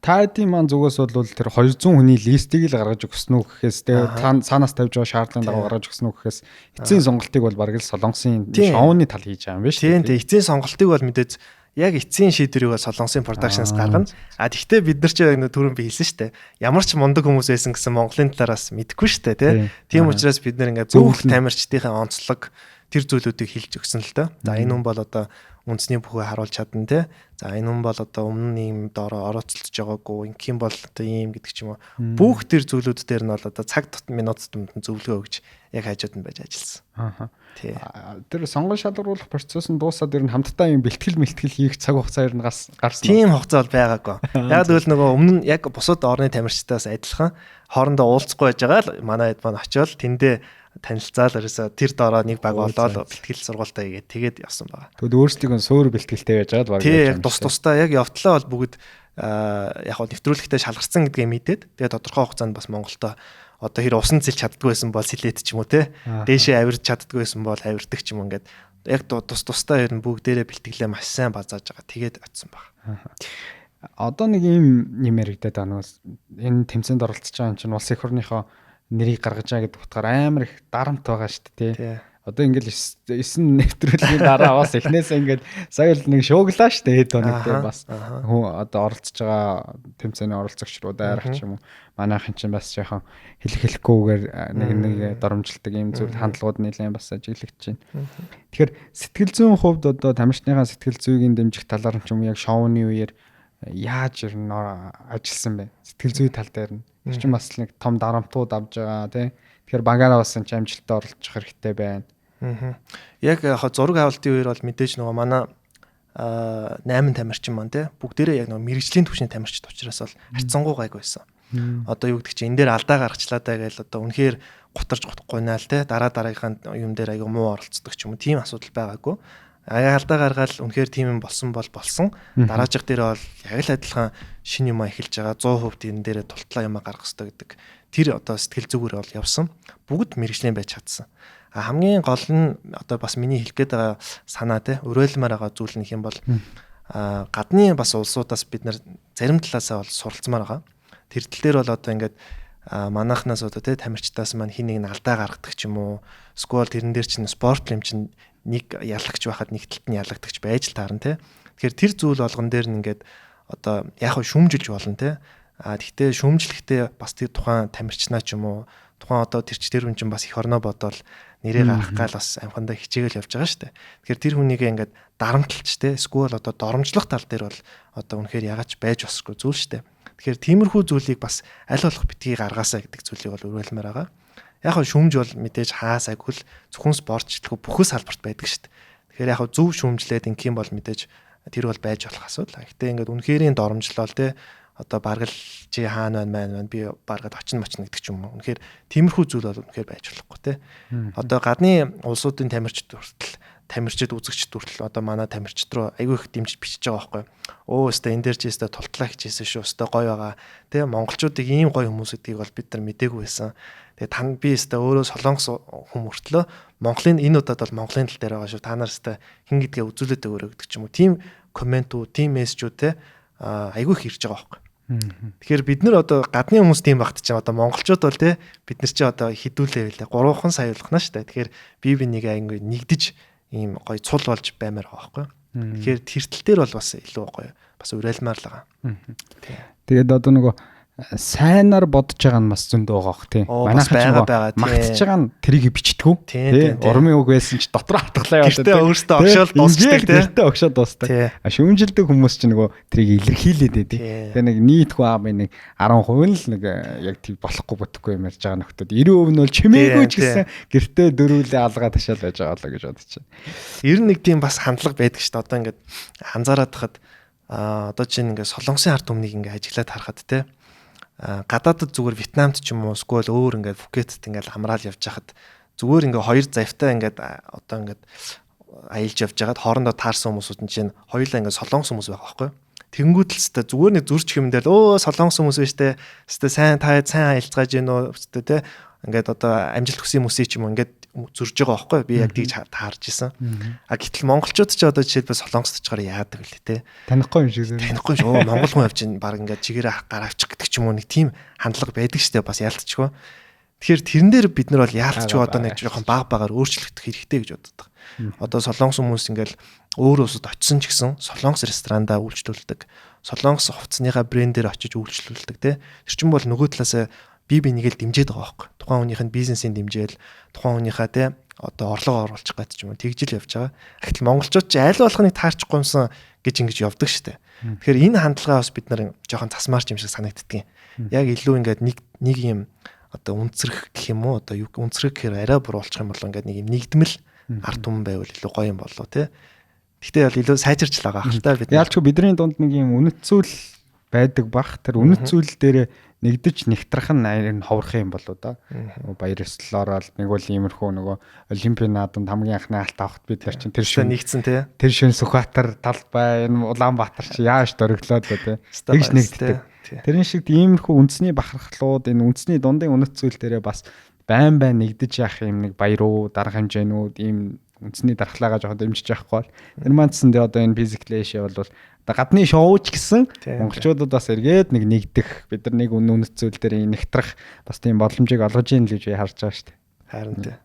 та хэдийн маань зүгээс бол тэр 200 хүний list ийг л гаргаж өгсөн үү гэхээс, тэгээ та цаанаас тавьж байгаа шаардлагын дагуу гаргаж өгсөн үү гэхээс эцсийн сонголтыг бол бараг л Солонгосын шоуны тал хийж байгаа юм байна шүү дээ. Тийм, эцсийн сонголтыг бол мэдээж яг эцсийн шийдвэрийг бол Солонгосын production аас гаргана. А тэгвэл бид нар ч яг нэг түрүүн би хэлсэн шүү дээ. Ямар ч мундаг хүмүүс байсан гэсэн Монголын талаараас мэдэхгүй шүү дээ, тий. Тийм учраас бид нар ингээд бүх тамирчдынхаа онцлог тэр зүйлүүдийг хэлж өгсөн л доо. За, энэ хүн бол одоо үндэсний бүхээ харуулж чадна те. За, энэ хүн бол одоо өмнө нь ийм доороо орооцолдож байгаагүй, ингэх юм бол одоо ийм гэдэг ч юм уу. Бүх тэр зүйлүүд дээр нь бол одоо цаг тутам, минут тутамд нь зөвлөгөө өгч яг хажууд нь байж ажилласан. Тий. Тэр сонгон шалгаруулах процесс нь дуусаад ер нь хамтдаа юм бэлтгэл мэлтгэл хийх цаг хугацаа ер нь гарсан. Тийм хугацаа бол байгаагүй. Яг тэгвэл нөгөө өмнө нь яг бусад орны тамирчдаас адилхан хоорондоо уулзахгүй байж байгаа л манай хэд маань очиод тэндээ танилцаал ерөөсө тэр дороо нэг баг болоод бэлтгэл сургуультаа хийгээд тэгээд явсан байгаа. Тэгвэл өөрсдийнх нь суур бэлтгэлтэй байж байгаа л баг. Тий, яг тус тусдаа яг явтлаа бол бүгд яг бол нэвтрүүлэгтээ шалгарсан гэдгээ мэдээд, тэгээд тодорхой хугацаанд бас Монголдо одоо хэр усан зэлж чаддгүй байсан бол сэлээд ч юм уу те, дээшээ авирч чаддгүй байсан бол авирдаг ч юм уу, ингээд яг тус тусдаа ер нь бүгдээрээ бэлтгэлээ маш сайн базааж байгаа. Тэгээд очсон баг. Одоо нэг юм юм яригадаад байгаа, нөгөө энэ тэмцээнд оролцож байгаа юм чинь улс их орныхоо нэрийг гаргаж байгаа гэдэг утгаар амар их дарамт байгаа шүү дээ. Одоо ингээл 9 нэвтрүүлгийн дараа бас эхнээсээ ингээд сая л нэг шууглаа шүү дээ, хэд хоног те, бас хүн одоо оролцож байгаа тэмцээний оролцогч руу дайрах ч юм уу, манайхан чинь бас жоохон хэлэх хэлэхгүйгээр нэг нэг доромжилдог юм зүйл хандлагууд нэлээд бас ажиглагдаж байна. Тэгэхээр сэтгэл зүйн хувьд одоо тамирчныхаа сэтгэл зүйн дэмжих талаар ч юм уу, яг шоуны үеэр яаж ер нь ажилласан бэ? Сэтгэл зүй тал дээр нь. Тэр чинь бас нэг том дарамтууд авж байгаа тий. Тэгэхээр багаараа бас энэ амжилттай оролцох хэрэгтэй байна. Аа. Яг яг зураг авалтын үеэр бол мэдээж нөгөө манай 8 тамирчин маань те бүгдээрээ яг нөгөө мэргэжлийн түвшний тамирчид учраас бол харьцангуй гайг байсан. Одоо юу гэдэг чинь энэ дээр алдаа гаргачлаа даа гээл одоо үнэхээр гутарч гунаал те дараа дараагийнхаа юм дээр аягүй муу оролцдог ч юм уу, тийм асуудал байгаагүй. Аяа алдаа гаргаал үнэхээр тийм юм болсон бол болсон. Дараачих дээр бол яг л адилхан шинэ юм эхэлж байгаа, 100% энэ дээрээ тултлаа юм гаргах хэрэгтэй гэдэг тэр одоо сэтгэл зүгээр бол явсан. Бүгд мэргэжлийн байж чадсан. А хамгийн гол нь одоо бас миний хэлэх гээд байгаа санаа те, уриалмаар байгаа зүйл нь юм бол гадны бас улсуудаас бид нар зарим талаасаа бол суралцмаар байгаа. Тэр тал дээр бол одоо ингээд манайхнаас одоо те тамирчдаас маань хин нэг нь алдаа гаргадаг ч юм уу, эсвэл тэрэн дээр чинь спорт юм чинь нэг ялагч байхад нэг талд нь ялагдагч байж л таарна те. Тэгэхээр тэр зүйл болгон дээр нь ингээд одоо яг хөө шүмжилж болно те. А тэгтээ шүмжлэхдээ бас тэр тухайн тамирчнаа ч юм уу, тухайн одоо тэр ч тэр хүн чинь бас их орноо бодоол нэрээ гаргах гал бас амхандаа хичээгээл явж байгаа шүү дээ. Тэгэхээр тэр хүнийг ингээд дарамтлж те, эсвэл одоо доромжлох тал дээр бол одоо үнэхээр ягач байж босгүй зүйл шүү дээ. Тэгэхээр тиймэрхүү зүйлийг бас аль болох битгий гаргаасаа гэдэг зүйлийг бол уриалмаар байгаа. Яг хөө шүмж бол мэдээж хаасайгүй л зөвхөн спортчлгүй бүхэн салбарт байдаг шүү дээ. Тэгэхээр яг хөө зөв шүмжлээд ингэх юм бол мэдээж тэр бол байж болох асуудал. Гэтэ ингээд үнэхэрийн доромжлол те, одоо бараг л чи хаана байна маань байна, би бараг очино мочно гэдэг ч юм уу. Үнэхээр тиймэрхүү зүйл бол үнэхээр байж болохгүй те. Одоо гадны улсуудын тамирчид хүртэл, тамирчид үзэгчд хүртэл одоо манай тамирчид руу айгүй их дэмжиж бичиж байгаа байхгүй. Өө өстой энэ дээр чи өстой тултлаа хичээсэн шүү. Өстой гоё байгаа. Тэ, монголчуудыг ийм гоё хүмүүс гэдгийг бол бид нар мдээгүй байсан. Тэгээ тань би өстой өөрөө солонгос хүн мөртлөө Монголын энэ удаад бол Монголын тал дээр байгаа шүү. Та нар өстой хэн гэдгээ үзүүлээд өгөөрэй гэдэг ч юм уу. Тийм comment үүд, тийм мессежүүд те айгүй их ирж байгаа байхгүй. Тэгэхээр бид нар одоо гадны хүмүүс тийм багт чинь одоо монголчууд бол те бид нар чи одоо хідүүлээ байлаа 3хан сая болгоно шүү дээ. Тэгэхээр би бинийг ингээ нэгдэж ийм гоё цул болж баймаар байгаа байхгүй. Тэгэхээр тэр тал дээр бол бас илүү гоё бас уриалмаар л байгаа. Тэгээд одоо нөгөө Сайнаар бодож байгаа нь бас зөндөө байгаа бох тий. Манайхан ч магтаж байгаа нь тэрийг бичдэггүй тий. Урмын үг байсан ч дотроо хатглаа яваад тий. Өөртөө огшоол дуусдаг тий. Гэртээ огшоод дуусдаг. А шүүмжилдэг хүмүүс ч нөгөө тэрийг илэрхийлээд тий. Тэгээ нэг нийт хүн амын нэг 10% л нэг яг тийм болохгүй бүтэхгүй юм ярьж байгаа нөхдүүд 90% нь бол чимээгүй ч гэсэн гэртээ дөрүүлээ алгаа ташаал байж байгаа болоо гэж бодож байна. Ер нь нэг тийм бас хандлага байдаг шүү дээ. Одоо ингээд анзаараад хахад одоо чинь ингээд Солонгосын ард түмнийг ингээд ажиглаад харахад тий гадаадд зүгээр Вьетнамд ч юм уу эсвэл өөр ингээд Пхукетт ингээд амраал явж хахад зүгээр ингээд хоёр завтай ингээд одоо ингээд аялж явж байгаад хоорондоо таарсан хүмүүсүүд нь чинь хоёулаа ингээд Солонгос хүмүүс байгаа байхгүй. Тэнгүүд л өстой зүгээр нэг зурч хэмдэл өө Солонгос хүмүүс биш те. Өстой сайн та сайн аялцгааж гин үү өстой те. Ингээд одоо амжилт хүсэн хүмүүсийг ч юм уу ингээд зурж байгаа байхгүй. Би яг тэгж таарж исэн. А гэтэл монголчууд ч одоо жишээлбэл Солонгост очихоор яадаг вэ те. Танихгүй юм шиг. Танихгүй юм шиг. Оо монгол хүн явж ин баг ингээд чигээрээ гар авчих гэдэг ч юм уу нэг тийм хандлага байдаг штэ бас яалтчгүй. Тэгэхээр тэрэн дээр бид нар бол яалтчгүй одоо нэг жоохон баг багаар өөрчлөгдөх хэрэгтэй гэж боддог. Одоо Солонгос хүмүүс ингээл өөр улсад очисон ч гэсэн Солонгос ресторандаа үйлчлүүлдэг. Солонгос хувцсныхаа брендээр очиж үйлчлүүлдэг те. Тэр чинь бол нөгөө талаасаа бие биенийг л дэмжиж байгаа байхгүй. Тухайн хүнийх нь бизнесийн дэмжээл, тухайн хүнийхээ те одоо орлого оруулах гэдэг ч юм уу тэгжил явж байгаа. Гэтэл монголчууд ч аль болохыг таарчихгүй юмсан гэж ингэж явдаг штэ. Тэгэхээр энэ хандлагаа бас бид нар жоохон засмаарч юм шиг санагддгийн. Яг илүү ингээд нэг юм одоо үнцрэх гэх юм уу одоо юу үнцрэх гэхээр арай буруулчих юм бол ингээд нэг юм нэгдмэл ард түмэн байвал илүү гоё юм болоо те. Гэхдээ бол илүү сайжирч л байгаа хэл та бид. Яалчгүй бидний дунд нэг юм үнэт зүйл байдаг бах. Тэр үнэт зүйл дээр нэгдэж нэгтрах нь энэ ховорох юм болоо да. Баяр ёслолоор л нэг бол иймэрхүү нөгөө олимпийн наадамд хамгийн анхны алт авахт бид нар чинь тэр шүн нэгдсэн тий. Тэр шүн Сүхбаатар талбай энэ Улаанбаатар чи яаж дөрөглөөд тий. Тэгж нэгддэг. Тэрэн шиг иймэрхүү үндэсний бахархлууд энэ үндэсний дундын үнэт зүйл дээрээ бас байн байн нэгдэж явах юм нэг баяр уу дарга хэмжээнүүд ийм үндэсний дархлаагаа жоохон дэмжиж явахгүй бол тэр маань цэсэндээ одоо энэ Physical Asia бол одоо гадны шоу ч гэсэн монголчуудад бас эргээд нэг нэгдэх бид нар нэг үнэт зүйл дээр нэгтрах бас тийм боломжийг олгож ийн л гэж би харж байгаа шүү дээ. Харин тий.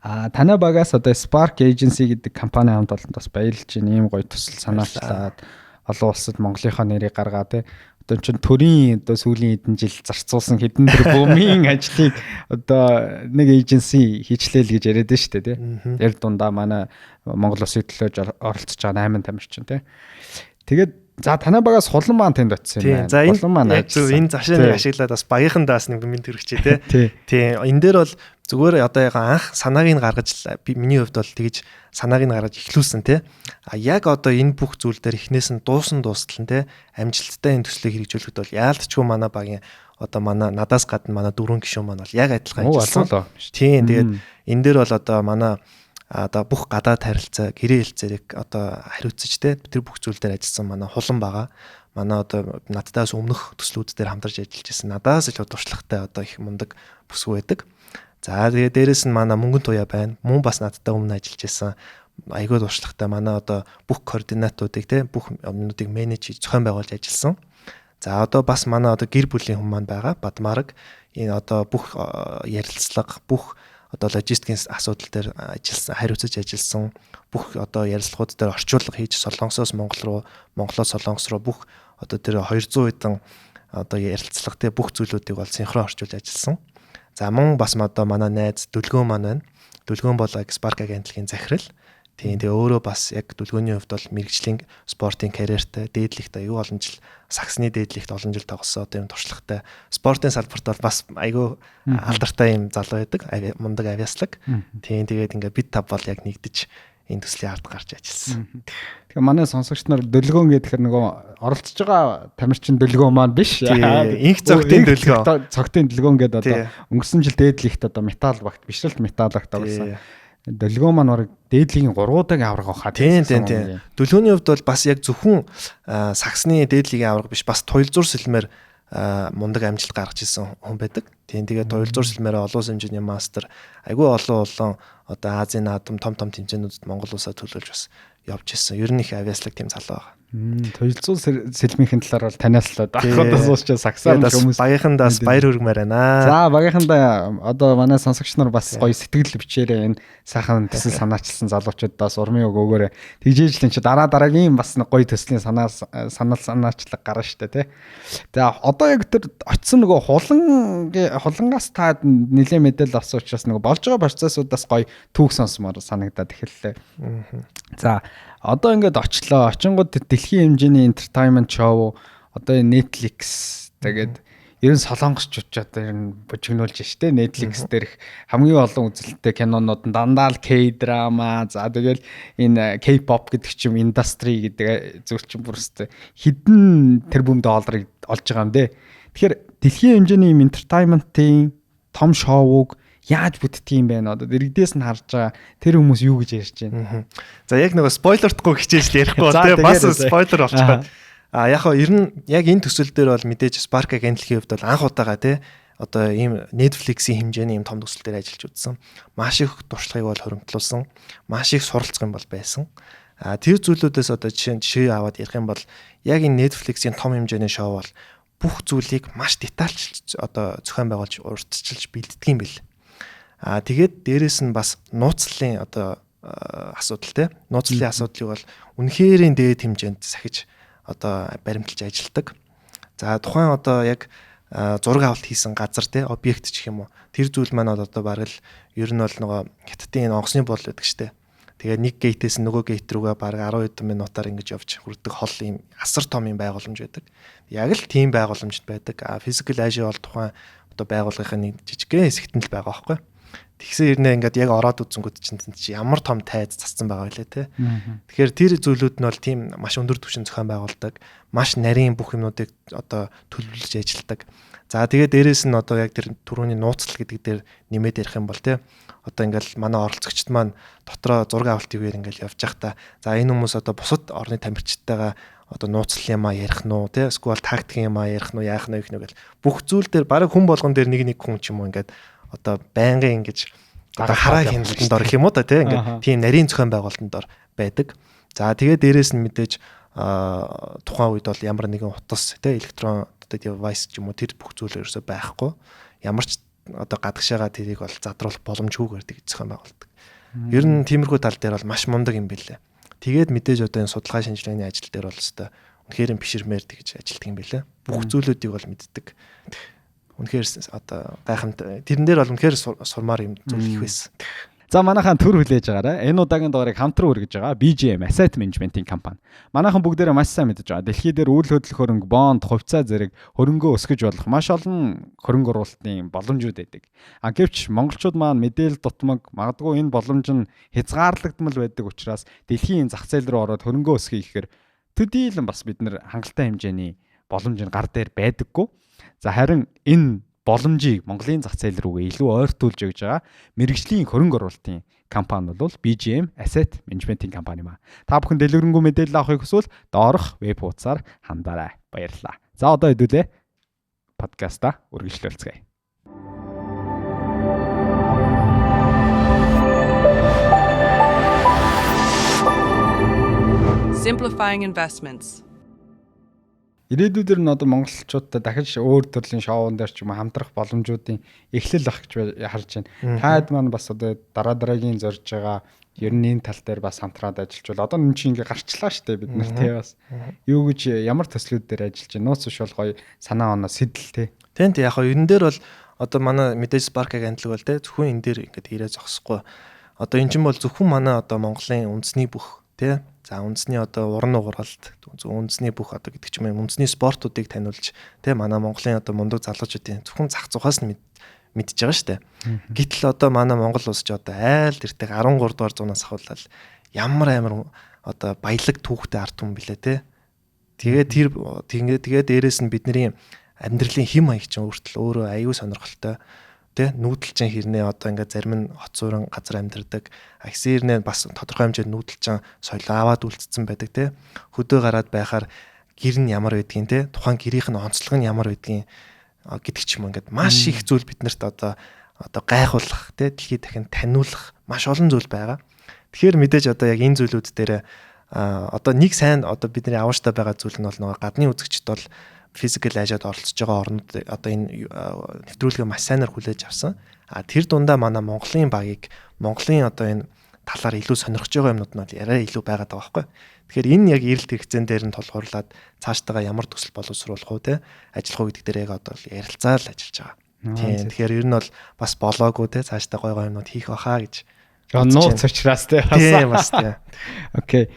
А танай багаас одоо Spark Agency гэдэг компани хамт олонд бас баярлж байна. Ийм гоё төсөл санаачлаад олон улсад Монголынхоо нэрийг гаргаа тий. Одоо чинь төрийн одоо сүүлийн хэдэн жил зарцуулсан хэдэн тэрбумын ажлыг одоо нэг эйженси хийчлээ л гэж яриад байна шүү дээ тий. Тэр дундаа манай Монгол улсын төлөө оролцож байгаа 8 тамирчин тий. Тэгээд за танай багаас Хулан маань тэнд очсон юм байна. За энэ маань энэ завшааныг ашиглаад бас багийнхандаа бас нэг минь төрөгчээ тий. Тий. Энэ дээр бол зүгээр одоо яг анх санааг нь гаргаж би миний хувьд бол тэгж санааг нь гаргаж эхлүүлсэн тий. А яг одоо энэ бүх зүйл дээр эхнээс нь дуусан дуустал нь тий амжилттай энэ төслийг хэрэгжүүлэхэд бол яалтчгүй манай багийн одоо манай надаас гадна манай дөрвөн гишүүн маань бол яг адилхан ажилласан. Тийм тэгээд энэ дээр бол одоо манай одоо бүх гадаад харилцаа, гэрээ хэлцээрийг одоо хариуцаж те тэр бүх зүйл дээр ажилласан манай Хулан байгаа. Манай одоо наддаас өмнөх төслүүд дээр хамтарч ажиллаж байсан. Надаас илүү туршлагатай одоо их мундаг бүсгүй байдаг. За тэгээ дээрэс нь манай Мөнгөн Туяа байна. Мөн бас надтай өмнө ажиллаж байсан. Айгүй туршлагатай манай одоо бүх координатуудыг те бүх юмнуудыг менеж хийж зохион байгуулж ажилласан. За одоо бас манай одоо гэр бүлийн хүн маань байгаа. Бадмараг энэ одоо бүх ярилцлага, бүх одоо логистикийн асуудал дээр ажилласан, хариуцаж ажилласан, бүх одоо ярилцлагууд дээр орчуулга хийж Солонгосоос Монгол руу, Монголоос Солонгос руу бүх одоо тэр 200 хэдэн одоо ярилцлага те бүх зүйлүүдийг бол синхрон орчуулж ажилласан. За мөн бас одоо манай найз Дүлгөөн маань байна. Дүлгөөн бол Spark агентлагийн захирал. Тийм тэгээ өөрөө бас яг Дүлгөөний хувьд бол мэрэгжлийн спортын карьертай, дээдлэгт аюу олон жил саксны дээдлэгт олон жил тоглосон одоо юм туршлагатай. Спортын салбарт бол бас айгүй алдартай юм залуу байдаг. Мундаг авиаслаг. Тийм тэгээд ингээ бид тав бол яг нэгдэж энэ төслийн ард гарч ажилласан. Тэгэхээр манай сонсогч нар Дүлгөөн гэхээр нөгөө оролцож байгаа тамирчин Дүлгөөн маань биш. Инх цогтын Дүлгөөн. Цогтын Дүлгөөн гэдэг одоо өнгөрсөн жил дээдлэгт одоо металл багт бишрэлт металл багт тоглосон. Дүлгөөн маань бараг дээдлийн 3 удаагийн аварга хаа. Тийм. Дүлгөөний хувьд бол бас яг зөвхөн саксны дээдлийн аварга биш бас туйлзуур сэлмээр мундаг амжилт гаргаж ирсэн хүн байдаг. Тийм тэгээд туйлзуур сэлмээр олон улсын хэмжээний мастер айгүй олон одоо Азийн наадам том тэмцээнүүдэд Монгол улсаа төлөөлж бас явж исэн. Ер нь их авьяаслаг тийм залуу байгаа. Туялзуу сэлмийнхэн талаар бол танаас л ахудаа суучаа сагсаар хүмүүс багийнхандаас баяр хүргмээр байна. За багийнхандаа одоо манай сонсогч нар бас гоё сэтгэл бичээрэй, энэ сайхан төсөл санаачилсан залуучуудаас урмын үг өгөөрэй. Тэгжээж л эн чи дараа дараагийн бас нэг гоё төслийн санаа санал санаачлаг гарна штэ тий. За одоо яг тэр очисон нөгөө хулангаас та нэлээ мэдээлэл авсан учраас нөгөө болж байгаа процессуудаас гоё түүх сонсомоор санагдаад эхэллээ. За одоо ингээд очлоо. Очингууд дэлхийн хэмжээний entertainment show одоо Netflix тэгээд ер нь солонгосчууд ч одоо ер нь бужигнуулж штэ Netflix дээрх хамгийн олон үзэлттэй кинонууд нь дандаа л K-drama, за тэгэл энэ K-pop гэдэг ч юм индастри гэдэг зүйл чинь бүр өстэй хэдэн тэрбум долларыг олж байгаа юм дээ. Тэгэхээр дэлхийн хэмжээний юм entertainment-ийн том шоуг яаж бүтдэг юм бэ? Одоо дэрэгдээс нь харж байгаа тэр хүмүүс юу гэж ярьж байна? За яг нөгөө спойлертгүй хичээж л ярихгүй бол тийм бас спойлер болчиход. А яг хоо ер нь яг энэ төсөл дээр бол мэдээж Spark агентлагийн хувьд бол анх удаага тий одоо ийм Netflix-ийн хэмжээний ийм том төсөл дээр ажиллаж үзсэн. Маш их туршлагыг бол хуримтлуулсан. Маш их суралцах юм бол байсан. А тэр зүйлүүдээс одоо жишээ аваад ярих юм бол яг энэ Netflix-ийн том хэмжээний шоу бол бүх зүйлийг маш детальчилж одоо зохион байгуулж урьдчилж бэлддэг юм бэл. А тэгээд дээрэс нь бас нууцлалын одоо асуудал те нууцлалын асуудлыг бол үнэхэрийн дээд хэмжээнд сахиж одоо баримталж ажилладаг. За тухайн одоо яг зураг авалт хийсэн газар те объект ч гэх юм уу тэр зүйл маань одоо бараг л ер нь бол нөгөө хятадын энэ онгоцны бол байдаг штэ. Тэгээд нэг гейтээс нөгөө гейт рүүгээ бараг 10 хэдэн минутаар ингэж явж хүрдэг хол ийм асар том юм байгууламж байдаг. Яг л тийм байгууламжт байдаг. А Physical Asia бол тухайн одоо байгууллагын нэг жижигхэн хэсэгт нь л байгаа байхгүй. Тэгсэн хэрнээ ингээд яг ороод үзэнгүүт чинь тэнд чи ямар том тайз цацсан байгаа вэ те. Тэгэхээр тэр зүйлүүд нь бол тийм маш өндөр түвшин зохион байгуулдаг, маш нарийн бүх юмнуудыг одоо төлөвлөж ажилладаг. За тэгээд дээрэс нь одоо яг тэр түрүүний нууцлал гэдэг дээр нэмээд ярих юм бол те. Одоо ингээл манай оролцогчд маань дотроо зураг авалт хийгээр ингээл явж байхдаа за энэ хүмүүс одоо бусад орны тамирчдтайгаа одоо нууцлал юмаа ярих нь уу те, эсвэл тактик юмаа ярих нь уу, яах нь вэ гэх нэг бүх зүйл дээр бараг хүн болгон дээр нэг нэг хүн ч юм уу ингээд одоо байнгын ингэж одоо хараа хяналтанд ор гэх юм уу да тий ингээд тийм нарийн зохион байгуулалтанд ор байдаг. За тэгээд дээрэс нь мэдээж тухайн үед бол ямар нэгэн утас тий электрон одоо девайс ч юм уу тэр бүх зүйл ерөөсөө байхгүй. Ямар ч одоо гадагшаага тэрийг бол задруулах боломжгүйгээр тэгж зохион байгуулдаг. Ер нь тиймэрхүү тал дээр бол маш мундаг юм билээ. Тэгээд мэдээж одоо энэ судалгаа шинжилгээний ажил дээр бол өстой үнэхээр биширмээр тэгж ажилтдаг юм билээ. Бүх зүйлүүдийг бол мэддэг. Үнэхээр одоо гайхамтай. Тэрэн дээр бол үнэхээр сурмаар юм зүйл их байсан. За манайхан төр хүлээж байгаарай. Энэ удаагийн дугаарыг хамтран үргэж байгаа BGM Asset Management-ийн компани. Манайхан бүгдээрээ маш сайн мэдэж байгаа. Дэлхий дээр үйл хөдлөх хөрөнгө, бонд, хувьцаа зэрэг хөрөнгөө өсгөж болох маш олон хөрөнгө оруулалтын боломжууд байдаг. А гэвч монголчууд маань мэдээлэл дутмаг, магадгүй энэ боломж нь хязгаарлагдмал байдаг учраас дэлхийн зах зээл рүү ороод хөрөнгөө өсгөе гэхээр төдийлөн бас бид нэр хангалттай хэмжээний боломж нь гар дээр байдаггүй. За харин энэ боломжийг Монголын зах зээл рүүгээ илүү ойртуулж өгж байгаа мэргэжлийн хөрөнгө оруулалтын компани бол BGM Asset Management-ийн компани юм а. Та бүхэн дэлгэрэнгүй мэдээлэл авахыг хүсвэл доорх веб хуудасаар хандаарай. Баярлалаа. За одоо хэдүүлээ подкаста үргэлжлүүлцгээе. Simplifying investments. Ирээдүйдэр нь одоо монголчуудтай дахиж өөр төрлийн шоун дээр ч юм уу хамтрах боломжуудын эхлэл ах гэж харж байна. Таад маань бас одоо дараа дараагийн зорж байгаа ер нь энэ тал дээр бас хамтраад ажиллаж бол одоо энэ чинь ингээ гарчлаа штэ бид нар тий бас. Юу гэж ямар төслүүд дээр ажиллаж байна? Нууц биш бол гоё санаа оноо сэтэл тий. Тийм тий яг хаа ерэн дээр бол одоо манай мэдээж Spark агентлаг бол тий зөвхөн энэ дээр ингээд ирээ зогсохгүй. Одоо энэ чинь бол зөвхөн манай одоо Монголын үндэсний бүх тий за үндэсний одоо уран нугаралт, үндэсний бүх одоо гэдэг ч юм уу үндэсний спортуудыг таниулж тий манай Монголын одоо мундаг залуучуудын зөвхөн зах зухаас нь мэдж байгаа шүү дээ. Гэтэл одоо манай Монгол улс ч одоо айл тэртег 13 дугаар зуунаас ахуулаад ямар амар одоо баялаг түүхтэй ард түмэн билээ тий. Тэгээ тэр тэгээ дээрээс нь бидний амьдралын хэм маяг чинь өөртөл өөрөө аюу сонирхолтой. Тэ нүүдэлчин хэрнээ одоо ингээд зарим нь хот суурин газар амьдардаг. Агсын хэрнээ бас тодорхой хэмжээнд нүүдэлчин соёл аваад үлдсэн байдаг тэ. Хөдөө гараад байхаар гэр нь ямар байдгийг тэ тухайн гэрийнх нь онцлог нь ямар байдгийг гэдэг ч юм ингээд маш их зүйл биднэрт одоо гайхуулах тэ дэлхийд дахин таниулах маш олон зүйл байгаа. Тэгэхээр мэдээж одоо яг энэ зүйлүүд дээр Одоо нэг сайн одоо бидний авааштай байгаа зүйл нь бол нөгөө гадны үзэгчд бол Physical Asia-д оролцож байгаа орнууд одоо энэ нэвтрүүлгээ маш сайнаар хүлээж авсан. А тэр дундаа манай Монголын багийг Монголын одоо энэ талаар илүү сонирхож байгаа юмнууд нь яриа илүү байгаад байгаа байхгүй. Тэгэхээр энэ яг эрэлт хэрэгцээн дээр нь тулгуурлаад цаашдаа ямар төсөл боловсруулах уу те ажиллах уу гэдэг дээр яг одоо ярилцаал ажиллаж байгаа. Тийм. Тэгэхээр ер нь бол бас болоогүй те цаашдаа гой гой юмнууд хийх байхаа гэж. Нууц учраас те. Тийм бас тийм. Окей.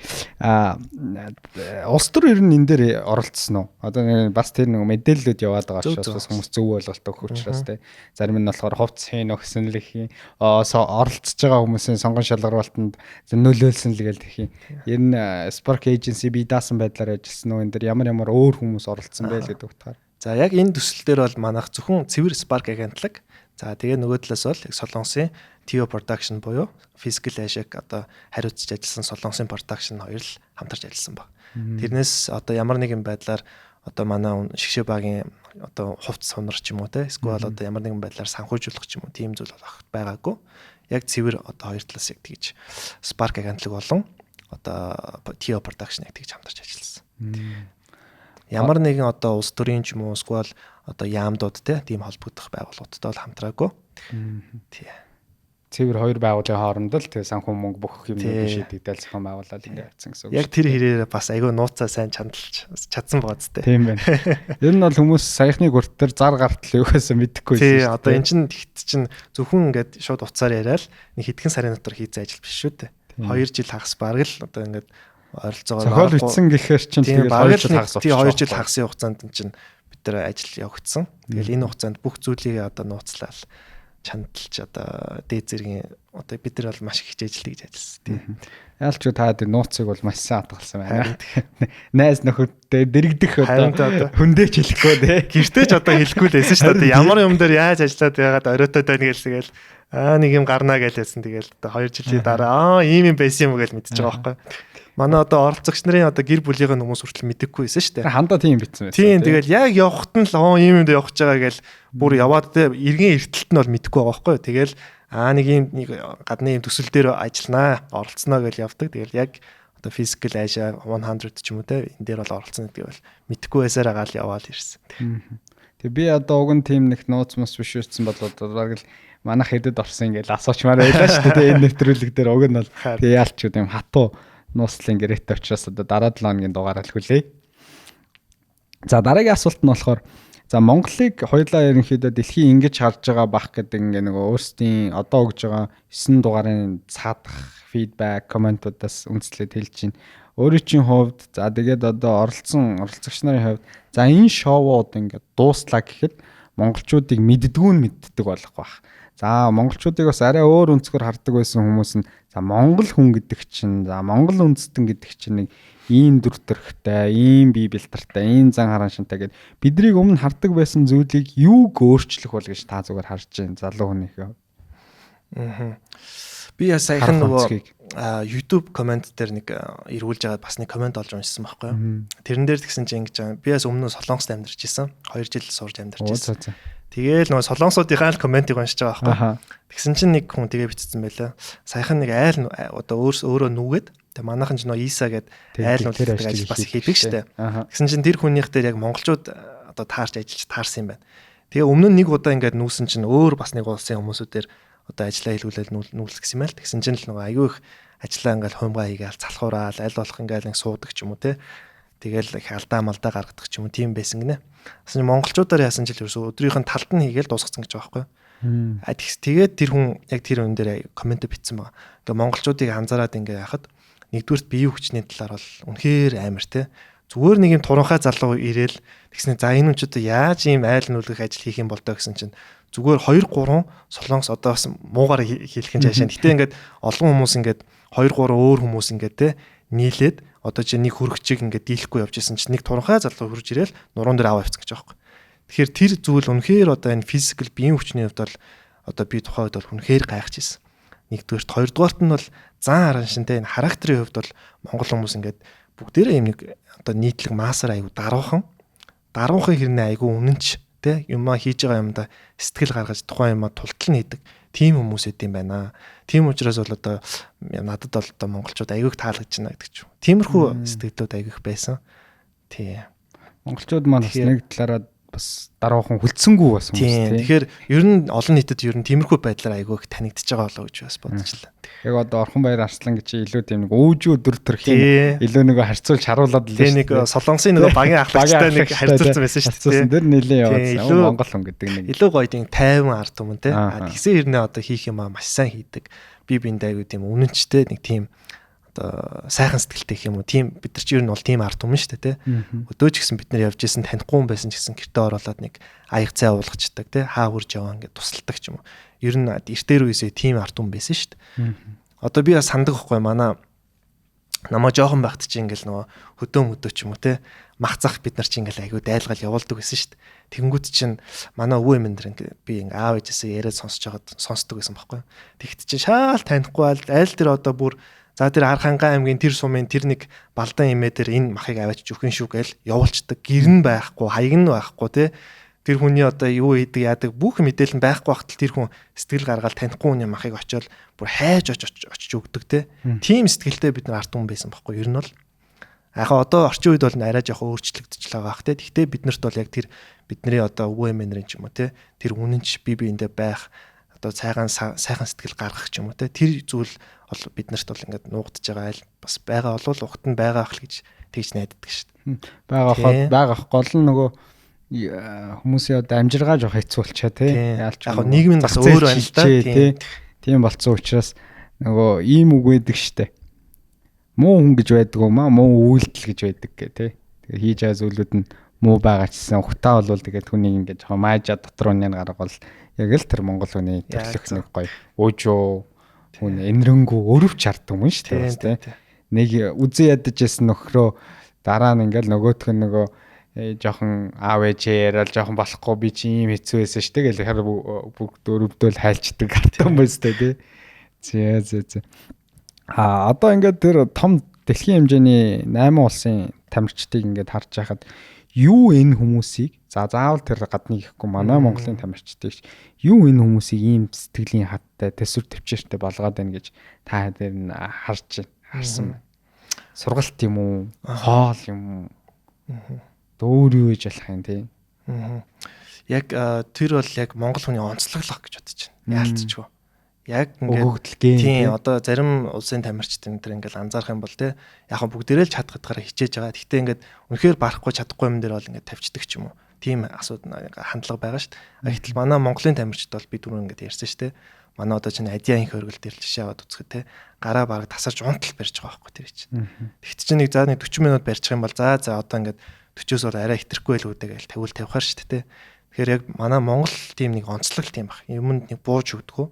Улс төр ер нь энэ дээр оролцсон уу? Одоо бас тэр нэг мэдээллүүд яваад байгаа учраас бас хүмүүс зөв ойлголт өгөх учраас те. Зарим нь болохоор хувц хийн өгсөн л их юм. Оролцож байгаа хүмүүсийн сонгон шалгаруултанд нөлөөлсөн л гээл тэх юм. Ер нь Spark Agency бие даасан байдлаар ажилласан уу? Энэ дээр ямар ямар өөр хүмүүс оролцсон бэ л гэдэг утгаар. За яг энэ төсөл дээр бол манайх зөвхөн цэвэр Spark агентлаг. За тэгээ нөгөө талаас бол яг Солонгосын Tio Production буюу Physical Asia-г одоо хариуцж ажилласан Солонгосын production хоёр л хамтарч ажилласан баг. Тэрнээс одоо ямар нэгэн байдлаар одоо манай шгшээ багийн одоо хувц сунар ч юм уу те эсвэл одоо ямар нэгэн байдлаар санхүүжүүлэх ч юм уу тийм зүйл бол огт байгаагүй. Яг цэвэр одоо хоёр талаас яг тэгж Spark агентлаг болон одоо Tio Production яг тэгж хамтарч ажилласан. Ямар нэгэн одоо улс төрийн ч юм уу эсвэл одоо яамдууд те тийм холбогдох байгууллагуудтай бол хамтраагүй. Тий. Цэвэр хоёр байгууллагын хооронд л тэгээ санхүү мөнгө бүх юмнууд шийдэгдээл зохион байгуулаад ингэ явцсан гэсэн үг. Яг тэр хэрээр бас айгүй нууцаа сайн чандалж чадсан байгаа зү. Тийм байна. Ер нь бол хүмүүс саяхны гүрт төр зар гартал юу гэсэн мэдэхгүй байсан. Тий, одоо эн чинь тэгт чинь зөвхөн ингээд шууд уцаар яриад нэг хэдхэн сарын дотор хийцэн ажил биш шүү дээ. 2 жил хагас бараг л одоо ингээд ойролцоогоор зохиол бичсэн гэхээр чинь тэгээд 2 жил хагас. Тий, 2 жил хагасын хугацаанд чинь бид нар ажил явагдсан. Тэгэл энэ хугацаанд бүх зүйлийг одоо нууцлал чандалж одоо дээд зэргийн одоо бид нар бол маш их хичээжлээ гэж ажилласан тийм. Яалч та нууцыг бол маш сайн хадгалсан байна. Найз нөхөдтэй дэрэгдэх одоо хүндээч хэлэхгүй тий. Гэртээ ч одоо хэлэхгүй л байсан шүү дээ. Ямар юм дээр яаж ажиллаад байгаад оройтоод байна гэлсгээл нэг юм гарнаа гэлээсэн. Тэгэл одоо 2 жилийн дараа ийм юм байсан юм уу гэж мэдчихэж байгаа байхгүй. Манай одоо оролцогч нарын одоо гэр бүлийнх нь хүмүүс хүртэл мэдэхгүй байсан шүү дээ. Хандаа тийм битсэн байсан. Тийм тэгэл яг явхад нь л ийм юм дээр явах гэж байгаа гэл бүр яваад те эргэн эртэлт нь бол мэдэхгүй байгаа байхгүй. Тэгэл нэг ийм нэг гадны ийм төсөл дээр ажилланаа, оролцсноо гэж явдаг. Тэгэл яг одоо Physical Asia 100 ч юм уу те энэ дээр бол оролцсон гэдгийг бол мэдэхгүй байсаар агаал яваал ирсэн. Тэг би одоо уг нь тийм нэг нууц мус биш үтсэн бол одоо бараг л манайх хэдэд орсон ингээл асуучмаар байлаа шүү дээ. Энэ нэвтрүүлэг дээр уг нь бол тэг яалч юм хатуу нууцлын гэрээтэй учраас одоо дараа 7 хоногийн дугаараа л хүлээе. За дараагийн асуулт нь болохоор за Монголыг хоёулаа ерөнхийдөө дэлхийн ингэж харж байгаа бах гэдэг ингээ нөгөө өөрсдийн одоо өгж байгаа 9 дугаарын цаадах фидбек, комментуудаас үндэслээд хэлж байна. Өөрийн хувьд за тэгээд одоо оролцсон оролцогч нарын хувьд за энэ шоуууд ингээ дууслаа гэхэд монголчуудыг мэддгүү нь мэддэг болох байх. За монголчуудыг бас арай өөр өнцгөр хардаг байсан хүмүүс нь за монгол хүн гэдэг чинь за монгол үндэстэн гэдэг чинь нэг ийм дүр төрхтэй, ийм бие бэлтартай, ийм зан харааншинтай гэд бидрийг өмнө хардаг байсан зүйлийг юуг өөрчлөх бол гэж та зүгээр харж байна залуу хүнийхээ. Аа. Би саяхан нөгөө YouTube коммент дээр нэг эргүүлж байгаад бас нэг коммент олж уншсан байхгүй юу. Тэрэн дээр тэгсэн чинь ингэж байгаа. Би бас өмнө нь Солонгост амьдарч исэн. 2 жил сурж амьдарч исэн. Тэгээл нөгөө солонгосуудынхаа л комментиг уншиж байгаа байхгүй. Тэгсэн чинь нэг хүн тэгээ бичсэн байлаа. Саяхан нэг айл одоо өөрөө нүгээд тэгээ манайхан ч нөгөө Иса гээд айл нүлдэг ажил бас хийдэг штэ. Тэгсэн чинь тэр хүнийх дээр яг монголчууд одоо таарч ажиллаж таарсан юм байна. Тэгээ өмнө нь нэг удаа ингээд нүүсэн чинь өөр бас нэг улсын хүмүүсүүдээр одоо ажиллаа хийлгүүлэл нүүлэх гэсэн юм байл. Тэгсэн чинь л нөгөө аюу их ажиллаа ингээд хуймгаа хийгээл залхуураал аль болох ингээд нэг суудаг ч юм уу те. Тэгэл их алдаа малдаа гаргадаг ч юм уу тийм байсан гинэ. Бас монголчуудаар яасан ч л ерөөсөө өдрийнх нь талд нь хийгээл дуусгацсан гэж байгаа байхгүй. Тэгээд тэр хүн яг тэр үн дээр коммент бичсэн байгаа. Ингээ монголчуудыг анзаараад ингээ яхад нэгдүгüрт биеийн хүчний талаар бол үнэхээр амар те. Зүгээр нэг юм туранхай залуу ирээл тэгснэ за энэ хүн ч одоо яаж ийм айл нүлгэх ажил хийх юм бол доо гэсэн чинь зүгээр 2 3 солонгос одоо бас муугаар хэлэх нь цаашаа. Гэтэ ингээд олон хүмүүс ингээд 2 3 өөр хүмүүс ингээд те нийлээд одоо чи нэг хөрөгчийг ингээд дийлэхгүй явж исэн чинь нэг туранхай залуу хөрж ирээл нуруунд дээр аваа явцсан гэж байгаа байхгүй. Тэгэхээр тэр зүйл үнэхээр одоо энэ физикал биеийн хүчний хувьд бол одоо би тухайн үед бол үнэхээр гайхаж ирсэн. Нэгдүгээрт, хоёрдугаарт нь бол зан араншинтай энэ характерын хувьд бол монгол хүмүүс ингээд бүгдээрээ юм нэг одоо нийтлэг маасаар айгу даруухан. Даруухын хэрнээ айгу үнэнч тэ юмаа хийж байгаа юмдаа сэтгэл гаргаж тухайн юмаа тултал нь хийдэг. Тийм хүмүүс эд юм байна. Тийм учраас бол одоо надад бол одоо монголчууд айгүйх таалагдж байна гэдэг ч юм. Тиймэрхүү сэтгэлдүүд айгүйх байсан. Тий. Монголчууд маань бас нэг талаараа бас дараахан хүлцсэнгүү бас хүмүүс тий. Тэгэхээр ер нь олон нийтэд ер нь тиймэрхүү байдлаар айгүй их танигдж байгаа болоо гэж бас бодчихлаа. Яг одоо Орхон Баяр Арслан гэж илүү тийм нэг өөжүү өдөр төрхийн илүү нөгөө харьцуулж харуулад л шүү. Нэг Солонгосын нөгөө багийн ахлагчтай нэг харьцуулсан байсан шүү дээ. Тэр нэлээд яваадсан. Монгол хүн гэдэг нэг. Илүү гоё тийм 50 ард түмэн тий. Тэгсэн хэрнээ одоо хийх юм аа маш сайн хийдэг. Би биэндээ айгүй тийм үнэнчтэй нэг тийм одоо сайхан сэтгэлтэй гэх юм уу, тийм бид нар чи ер нь бол тийм ард түмэн шүү дээ, тий. Өдөө ч гэсэн бид нар явж исэн танихгүй хүн байсан ч гэсэн гэртээ оруулаад нэг аяг цай уулгачдаг, тий, хаа хурж яваа ингээд тусалдаг ч юм уу. Ер нь эртээр үесээ тийм ард түмэн байсан шүү дээ. Одоо би бас сандаг байхгүй, манай намаа жоохон байхад чи ингээл нөгөө хөдөө мөдөө ч юм уу, тий, мах зах бид нар чи ингээл айгуу дайлгал явуулдаг байсан шүү дээ. Тэнгүүд чинь манай өвөө эмэн дэр ингээ би ингээ аав ээжээсээ яриад сонсож байгаад сонсдог байсан байхгүй. Тэгт чи шаал танихгүй аль тэр одоо бүр за тэр Архангай аймгийн тэр сумын тэр нэг Балдан эмээ дээр энэ махыг аваач өгөх шүү гээл явуулцдаг. Гэр нь байхгүй, хаяг нь байхгүй, тий. Тэр хүний одоо юу хийдэг яадаг бүх мэдээлэл нь байхгүй бахтал тэр хүн сэтгэл гаргаал танихгүй хүний махыг очиод бүр хайж очиж өгдөг, тий. Тийм сэтгэлтэй бид нар ард түмэн байсан байхгүй ер нь бол. Яг одоо орчин үед бол арай жоохон өөрчлөгдөж л байгаа бах, тий. Гэхдээ бид нарт бол яг тэр бидний одоо өвөө эмээ нарын ч юм уу, тий. Тэр үнэнч би биэндээ байх одоо сайхан сэтгэл гаргах ч юм уу, тий. Тэр зүйл бол бид нарт бол ингээд нуугдж байгаа аль бас байгаа болвол угт нь байгаа ах л гэж тэгж найддаг шүү дээ. Байгаа хоо байгаа гол нь нөгөө хүмүүсийн одоо амжиргаа жоох хэцүү болчаа тий. Яалч яг нийгэм нь бас өөр байна л да. Тий. Тийм болцсон учраас нөгөө ийм үг байдаг шүү дээ. Муу хүн гэж байдаг юм аа, муу үйлдэл гэж байдаг гэ тий. Тэгээ хийж байгаа зүйлүүд нь муу байгаа чсэн ухтаа болвол тэгээд хүнийг ингээд жоохон маажа дотор үнийг гаргавал яг л тэр монгол хүний төрлөх нэг гоё уужуу хүн энэрэнгүү өрөвч харддаг юм шүү дээ тий. Нэг үзэн ядаж исэн нөхрөө дараа нь ингээл нөгөөх нь нөгөө жоохон аав ээжээ яриад жоохон болохгүй би чи ийм хэцүү байсан шүү дээ гэл хэр бүгд өрөвдөл хайлчдаг гартан байс тий. Зэ зэ зэ. А одоо ингээд тэр том дэлхийн хэмжээний 8 улсын тамирчдыг ингээд харж байхад юу энэ хүмүүсийг за заавал тэр гадны гэхгүй манай Монголын тамирчдыг юу энэ хүмүүсийг ийм сэтгэлийн хаттай төсвөр төвчээртэй болгоод байна гэж та дээр нь харж харсан байна. Сургалт юм уу? Хоол юм уу? Өөр юу гэж болох юм тий? Яг тэр бол яг монгол хүний онцлоглох гэж бодож байна. Яалтчгүй. Яг ингээд тийм одоо зарим улсын тамирчид энэ төр ингээл анзаарах юм бол те яг бүгдээрээ л чадах гэдгаараа хичээж байгаа. Гэхдээ ингээд үнэхээр барахгүй чадахгүй юм дээр бол ингээд тавьчихдаг ч юм уу. Тийм асуудал хандлага байгаа шүү дээ. Гэтэл манай Монголын тамирчид бол би түрүү ингээд ярьсан шүү дээ. Манай одоо чинь Адиа инх хөргөл дээр жишээ аваад үзэхэд те гараа бараг тасарч унтал барьж байгаа байхгүй тэр чинь. Тэгт чинь нэг за нэг 40 минут барьчих юм бол за за одоо ингээд 40-оос бол арай хэтрэхгүй л үүдээ гээл тавиул тавихаар шүү дээ. Тэгэхээр яг манай Монгол тийм нэг онцлог тийм баг. Юмд нэг бууж өгдөггүй.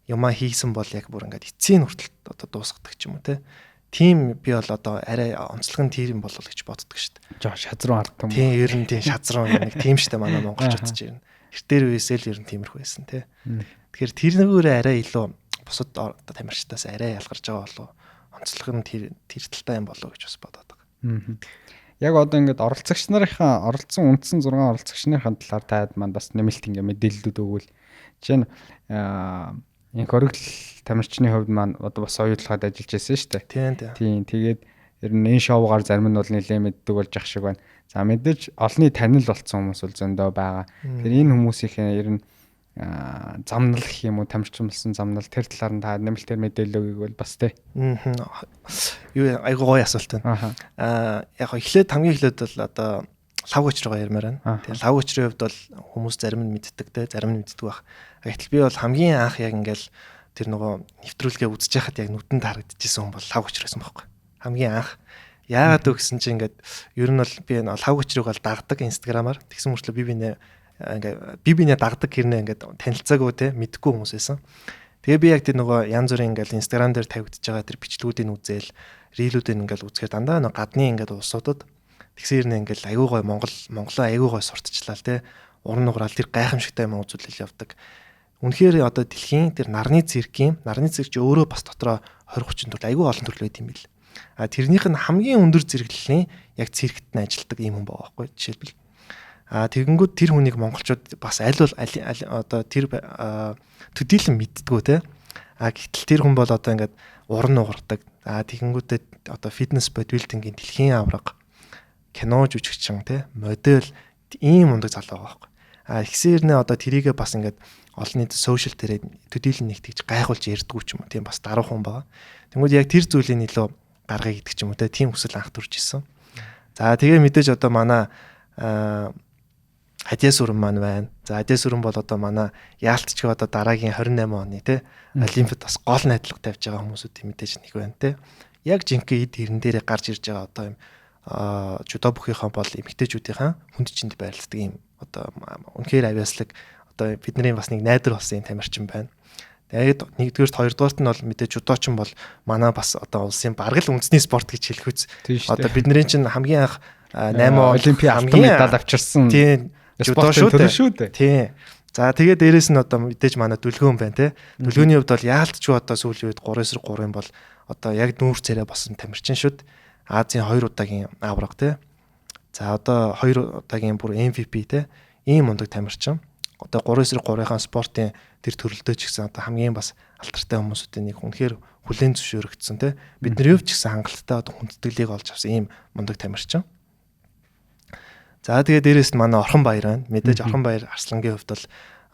Юмаа хийсэн бол яг бүр ингээд эцсийн хүртэл одоо дуусгадаг ч юм уу те. Тийм би бол одоо арай онцлог нь тэр юм болов гэж боддог шүү дээ. Жоо шазруу ард юм. Тийм ер нь тийм шазруу нэг тийм шүү дээ манай монголчууд ч ер нь. Эртээр үесээ л ер нь тиймэрхүү байсан те. Тэгэхээр тэр нэгээрээ арай илүү бусад одоо тамирчдаас арай ялгарч байгаа болов онцлог нь тэр талтай юм болов гэж бас бодоод байгаа. Яг одоо ингээд оролцогч нарынхаа оролцсон үндсэн 6 оролцогч нарын талаар таад манд бас нэмэлт ингээд мэдээллүүд өгвөл жишээ нь инх хоригдл тамирчны хувьд маань одоо бас оюутлахад ажиллаж байсан шүү дээ. Тийм. Тэгээд ер нь энэ шоугаар зарим нь бол нэлээд мэддэг болж ах шиг байна. За мэдээж олонний танил болцсон хүмүүс бол зөндөө байгаа. Тэр энэ хүмүүсийнхээ ер нь замнал гэх юм уу тамирчин болсон замнал тэр талаар нь та нэмэлтээр мэдээлэл өгье бол бас тий. Юу айгуу гоё асуулт байна. Яг эхлээд хамгийн эхлээд бол одоо лав хүч рүүгээ ярмаар байна. Тэгээ лав хүчрийн хувьд бол хүмүүс зарим нь мэддэг те, зарим нь мэддэг байх. Гэтэл би бол хамгийн анх яг ингээл тэр нөгөө нэвтрүүлгээ үзэж байхад яг нүдэнд харагдчихсан хүн бол лав хүч байсан байхгүй. Хамгийн анх яагаад вэ гэсэн чинь ингээд ер нь бол би лав хүчрийг бол дагдаг Instagram-аар. Тэгсэн мөртлөө би бинэ ингээ би бинэ дагдаг хэрнээ ингээд танилцаагүй те, мэдхгүй хүмүүс байсан. Тэгээ би яг тэр нөгөө янз бүрийн ингээл Instagram дээр тавигдж байгаа тэр бичлэгүүдийг үзээл, рилүүдийг ингээл үзэхээр дандаа нөгөө гадны ингээд улсуудад тэгсэн хэрнээ ингээл аягүй гой Монголоо аягүй гой сурталчлаа те. Уран нуграал тэр гайхамшигтай юм үзүүлэл явдаг. Үнэхээр одоо дэлхийн тэр нарны циркийн, нарны цирк чи өөрөө бас дотроо 20 30 төрөл аягүй олон төрөл байт юм бил. А тэрнийх нь хамгийн өндөр зэрэглэлийн яг циркт нь ажилладаг ийм хүн байгаа байхгүй жишээлбэл. Тэгэнгүүт тэр хүнийг монголчууд бас аль бол одоо тэр төдийлөн мэддгүү те. Гэтэл тэр хүн бол одоо ингээд уран нугардаг. Тэгэнгүүтээ одоо фитнес бодибилдингийн дэлхийн аварга, кино жүжигчин те, модель ийм мундаг залуу байгаа байхгүй. Ихсээр нэ одоо тэрийгэ бас ингээд олон нийт сошиал дээрээ төдийлөн нэг тэгж гайхуулж ярьдгүү ч юм уу. Тийм бас даруй хүн байгаа. Тэнгүүд яг тэр зүйлийг илүү гаргая гэдэг ч юм уу те. Тийм хүсэл анх төрж исэн. За тэгээ мэдээж одоо манай Адиас сүрэн маань байна. За Адиас сүрэн бол одоо манай яалтчгүй одоо дараагийн 28 оны те Олимпиад бас гол найдлага тавьж байгаа хүмүүсүүдийн мэдээж нэг байна те. Яг жинхэнэ эд хэрэн дээрээ гарч ирж байгаа одоо юм жүдо бүхийнхаа бол эмэгтэйчүүдийнхаа хүнд чинд байрлалдаг юм одоо үнэхээр авьяаслаг одоо бидний бас нэг найдар болсон юм тамирчин байна. Тэгээд нэгдүгээрт, хоёрдугаарт нь бол мэдээж жүдочин бол манай бас одоо улсын бараг л үндэсний спорт гэж хэлэх үз. Одоо бидний чинь хамгийн анх 8 олимпийн алтан медаль авчирсан тийм жүдо шүү дээ. Тийм. За тэгээ дээрэс нь одоо мэдээж манай дүлгөөн байна те. Дүлгөөний хувьд бол яалтчгүй одоо сүүлийн үед 3-3 юм бол одоо яг нүүр царай болсон тамирчин шүд. Азийн 2 удаагийн авраг те. За одоо 2 удаагийн бүр MVP те. Ийм мундаг тамирчин. Одоо 3-3-ын спортын тэр төрөлдөө ч гэсэн одоо хамгийн бас алдартай хүмүүсүүдийн нэг үнэхээр хүлээн зөвшөөрөгдсөн те. Бидний хувьд ч гэсэн хангалттай одоо хүндэтгэлийг олж авсан ийм мундаг тамирчин. За тэгээ дээрэс нь манай Орхон Баяр байна. Мэдээж Орхон Баяр Арслангийн хувьд бол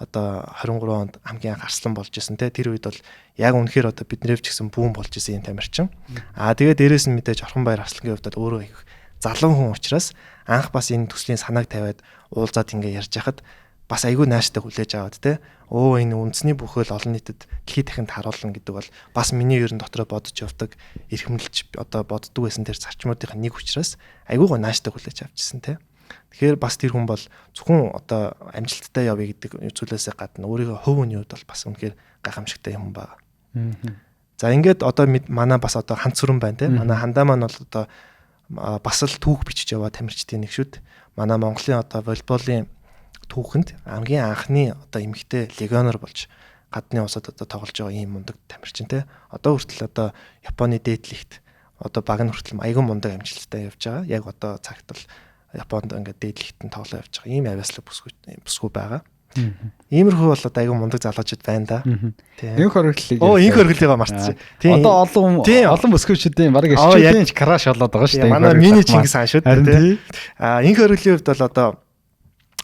одоо 23 онд хамгийн анх арслан болж исэн те. Тэр үед бол яг үнэхээр одоо бидний хувьд ч гэсэн бүүн болж исэн юм тамирчин. Тэгээ дээрэс нь мэдээж Орхон Баяр Арслангийн хувьд бол өөрөө их залуу хүн учраас анх бас энэ төслийн санааг тавиад уулзаад ингээ ярьж хахад бас айгүй нааштай хүлээж аваад те. Өө энэ үндэсний бүхэл олон нийтэд дэлхийд дахинд харуулна гэдэг бол бас миний ерэн дотроо бодож явдаг, эрхэмлж одоо боддог байсан тэр зарчмуудын нэг учраас айгүй гоо нааштай хүлээж авчихсан те. Тэгэхээр бас тэр хүн бол зөвхөн одоо амжилттай явъя гэдэг зүйлээсээ гадна өөрийнхөө хувь хүний хувьд бол бас үнэхээр гайхамшигтай юм байна. За ингээд одоо манай бас одоо ханд сүрэн байна те. Манай хандаа маань бол одоо бас л түүх бичиж яваа тамирчдын нэг шүд. Манай Монголын одоо волейболын түүхэнд хамгийн анхны одоо эмэгтэй легионер болж гадны улсад одоо тоглож байгаа ийм мундаг тамирчин те. Одоо хүртэл одоо Японы дээдлэгт одоо баг нь хүртэл айгүй мундаг амжилттай явж байгаа. Яг одоо цагт бол Японд ингээд дээдлэгт нь тоглоо явж байгаа. Ийм авьяаслаг бүсгүй байгаа. Иймэрхүү бол одоо айгүй мундаг залуучууд байна да. Тийм. Инх оргилыг. Оо инх оргилыгаа мартчих. Тийм. Одоо олон бүсгүйчүүдийн бараг эрчүүдийн краш болоод байгаа шүү дээ. Манай мини Чингис хаан шүү дээ. Инх оргилын хувьд бол одоо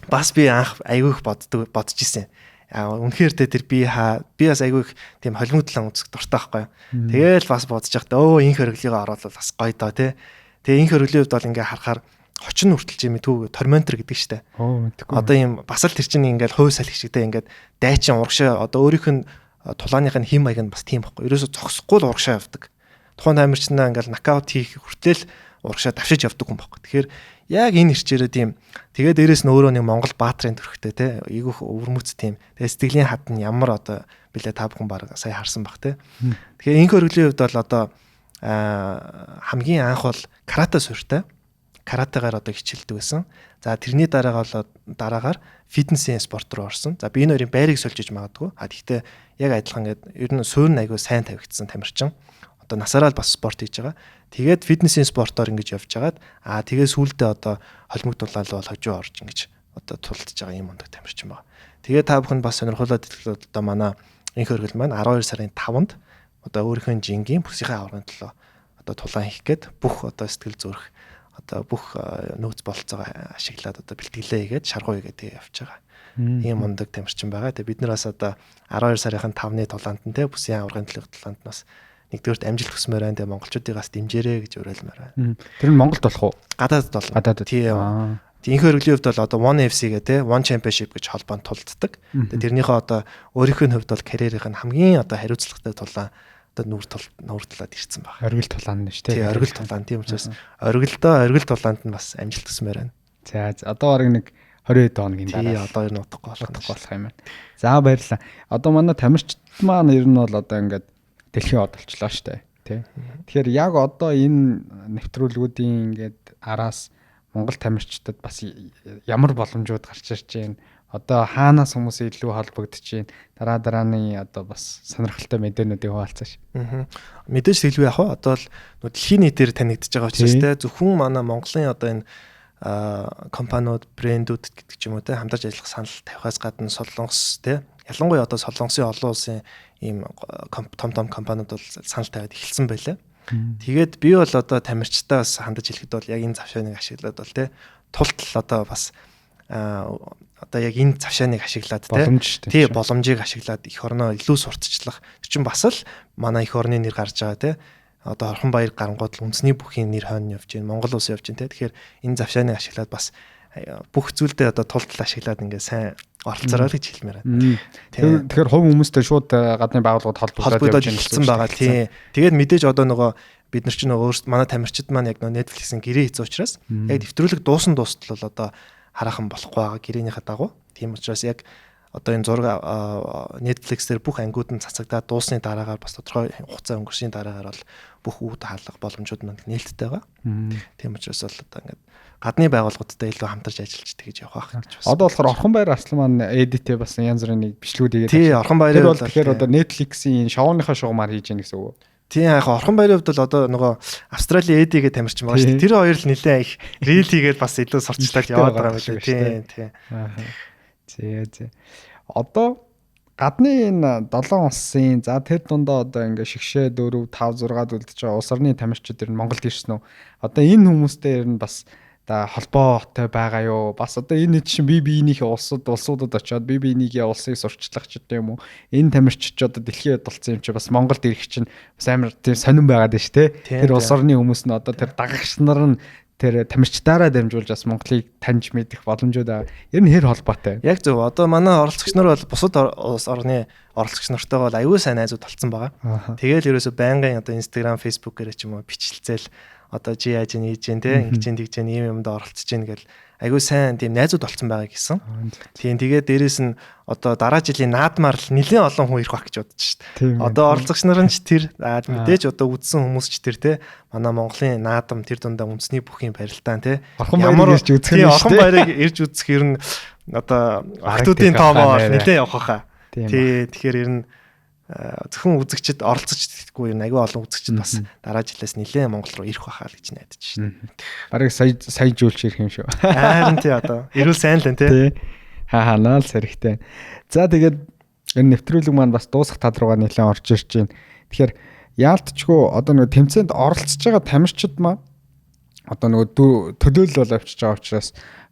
бас би анх айгүй их бодож исэн. Үнэхээр те тэр би бас айгүй их тийм холимогдлон үзэх дуртай байхгүй. Тэгээл бас бодож байхдаа өө инх оргилыгаа оруулал бас гоё доо те. Тэгээ инх оргилын хувьд бол ингээ харахаар хочин хүртэл чи мэдгүй торментер гэдэг штэ. Мэдгүй. Одоо ийм бас л тэр чинь ингээл хувь салхи шигтэй ингээд дайчин урагшаа одоо өөрийнх нь тулааных нь хим маяг нь бас тийм байхгүй. Ерөөсө зогсохгүй л урагшаа явдаг. Тухайн тамирчнаа ингээл нокаут хийх хүртэл урагшаа давшиж явдаг хүн байхгүй. Тэгэхээр яг энэ хэрчээрээ тийм тэгээ дээрэс нь өөрөө нэг Монгол баатрын төрхтэй те айгүйх өвөрмөц тийм. Тэгээ сэтгэлийн хад нь ямар одоо билээ та бүхэн баг сая харсан бах те. Тэгэхээр инх өргөлийн хувьд бол одоо хамгийн анх бол карате суурьтай. Каратегаар одоо хичээлдэг байсан. За тэрний дараагаар фитнесийн спорт руу орсон. За би энэ хоёрын байрыг сольж иж магадгүй. Гэхдээ яг адилхан ингээд ер нь суурь нь айгүй сайн тавигдсан тамирчин. Одоо насаараа л бас спорт хийж байгаа. Тэгээд фитнесийн спортоор ингэж явж хагаад тэгээ сүүлдээ одоо холимогдуулаад бол хожуу орж ингэж одоо тулдж байгаа юм мундаг тамирчин байгаа. Тэгээд та бүхэнд бас сонирхолтой дэлгэл одоо манай инх өргөл маань 12 сарын 5-нд одоо өөрийнхөө жингийн бүсийнхээ аврагын төлөө одоо тулаан хийх гээд бүх одоо сэтгэл зүрх одоо бүх нөөц бололцоогоо ашиглаад одоо бэлтгэлээ хийгээд шаргуу хийгээд тэгээ явж байгаа. Ийм мундаг тамирчин байгаа. Тэгээ бид нар бас одоо 12 сарын 5-ны тулаанд нь те бүсийн аврагын төлөх тулаанд нь бас нэгдүгээрт амжилт хүсмээр байна. Тэгээ монголчуудыгаас дэмжээрэй гэж уриалмаар байна. Тэр нь Монголд болох уу? Гадаадд болно. Гадаадд. Тийм. Инх өргөлийн хувьд бол одоо One FC гэх те One Championship гэж холбоонд тулддаг. Тэгээ тэрнийхээ одоо өөрийнх нь хувьд бол карьерийнх нь хамгийн одоо хариуцлагатай тулаан одоо нүүр тулаад ирсэн байна. Оргил тулаан нь шүү дээ. Тийм, оргил тулаан. Тийм учраас оргил тулаанд нь бас амжилт хүсмээр байна. За одоо бараг нэг 20 хоногийн дараа. Тийм, одоо ер нь удахгүй болох юм байна. За баярлалаа. Одоо манай тамирчид маань ер нь бол одоо ингээд дэлхийн од болчлоо шүү дээ. Тэ. Тэгэхээр яг одоо энэ нэвтрүүлгүүдийн ингээд араас Монгол тамирчдад бас ямар боломжууд гарч ирж байна? Одоо хаанаас хүмүүс илүү холбогдож байна? Дараа дарааны одоо бас сонирхолтой мэдээнүүдийг хуваалцааш. Мэдээж хэлгүй яг хаа одоо л дэлхийн нийтээр танигдж байгаа учраас те зөвхөн манай Монголын одоо энэ компаниуд, брэндүүд гэдэг ч юм уу те хамтарч ажиллах санал тавихаас гадна Солонгос те ялангуяа одоо Солонгосын олон улсын ийм том том компаниуд бол санал тавиад эхэлсэн байлаа. Тэгээд би бол одоо тамирчтай бас хандаж хэлэхэд бол яг энэ завшааныг ашиглаад бол те тултал одоо бас одоо яг энэ завшааныг ашиглаад те боломжийг ашиглаад эх орноо илүү сурталчлах. Тэр чинь бас л манай эх орны нэр гарч байгаа те. Одоо Орхон баяр гарангууд л үндэсний бүхийн нэр хойно явж байна. Монгол улс явж байна те. Тэгэхээр энэ завшааныг ашиглаад бас бүх зүйлдээ одоо тултал ашиглаад ингээ сайн оролцоорой л гэж хэлмээр байна. Тэгэхээр хувь хүмүүстэй шууд гадны байгууллагууд холбогдоод явж эхэлсэн байгаа тий. Тэгээд мэдээж одоо нөгөө бид нар чинь өөрсд манай тамирчид маань яг нөгөө Netflix-ийн гэрээ хийсэн учраас яг нэвтрүүлэг дуусан дуустал бол одоо хараахан болохгүй байгаа гэрээнийхээ дагуу. Тийм учраас яг одоо энэ зураг Netflix дээр бүх ангиуд нь цацагдаад дуусны дараагаар бас тодорхой хугацаа өнгөрсний дараагаар бол бүх үүд хаалга боломжууд маань нээлттэй байгаа. Тийм учраас бол одоо ингээд гадны байгууллагуудтай илүү хамтарч ажиллаж тэгэж явах байх гэж байна. Одоо болохоор Орхон баяр арслан маань edit-тэй бас янз бүрийн нэг бичлэгүүд хийгээд. Тий, Орхон баярын бол тэгэхээр одоо Netflix-ийн шоуныхаа шугамар хийж яах гэсэн үг. Тийм яг Орхон баярын хувьд бол одоо нөгөө Австралийн Эди гэдэг тамирчин байгаа шүү дээ. Тэр хоёр л нэлээ их рил хийгээд бас илүү сурчлаад яваад байгаа юм лээ. Тийм, тийм. Зээ зээ. Одоо гадны энэ 7 улсын за тэр дундаа одоо ингээ шигшээ 4 5 6-ад үлдэж байгаа улс орны тамирчид ер нь Монголд ирсэн үү? Одоо энэ хүмүүстэй ер нь бас та холбоотой байгаа юу? Бас одоо энэ чинь бие биенийхээ улсуудад очиод бие биенийхээ улсыг сурчлах ч гэдэг юм уу? Энэ тамирчид ч одоо дэлхийн болсон юм чи бас Монголд ирэх чинь бас амар тийм сонирн байгаад байна шүү дээ. Тэр улс орны хүмүүс нь одоо тэр дагагч нар нь тэр тамирчдаараа дамжуулж бас Монголыг таньж мэдэх боломжууд байгаа. Ер нь хэр холбоотой? Яг зөв. Одоо манай оролцогч нар бол бусад улс орны оролцогч нартай бол аюул сайн найзууд болцсон байгаа. Тэгээл ерөөсө байнгын одоо Instagram, Facebook-ээр ч юм уу бичлцээл одоо чи яаж ийн хийж гин те ингэж ин тэгж гин ийм юмд оролцож гин гэл айгүй сайн тийм найзууд болцсон байгаа гэсэн. Тийм тэгээд дээрэс нь одоо дараа жилийн наадмаар л нэлээд олон хүн ирэх байх гэж бодож шít. Одоо оролцогч нар нь ч тэр мэдээж одоо үдсэн хүмүүс ч тэр те манай Монголын наадам тэр дундаа үндэсний бүхийн барилдаан те ямар ирж үзэх юм шүү дээ. Орхон баярыг ирж үзэх ер нь одоо охтуудын тоомоо нэлээд явах хаа. Тий тэгэхээр ер нь зөвхөн үзэгчд оролцож гэдэггүй юм айгүй олон үзэгчд бас дараа жилээс нэлээд Монгол руу ирэх байхаа л гэж найдаж шин. Бараг сая сая жүүлч ирэх юм шүү. Харин тий одоо эрүүл сайн л энэ тий. Хаа хаа л сэрэгтэй. За тэгээд энэ нэвтрүүлэг маань бас дуусах тал руугаа нэлээд орж ирж байна. Тэгэхээр яалтчгүй одоо нөгөө тэмцээнд оролцож байгаа тамирчид маань одоо нөгөө төлөөлөл бол авчиж байгаа учраас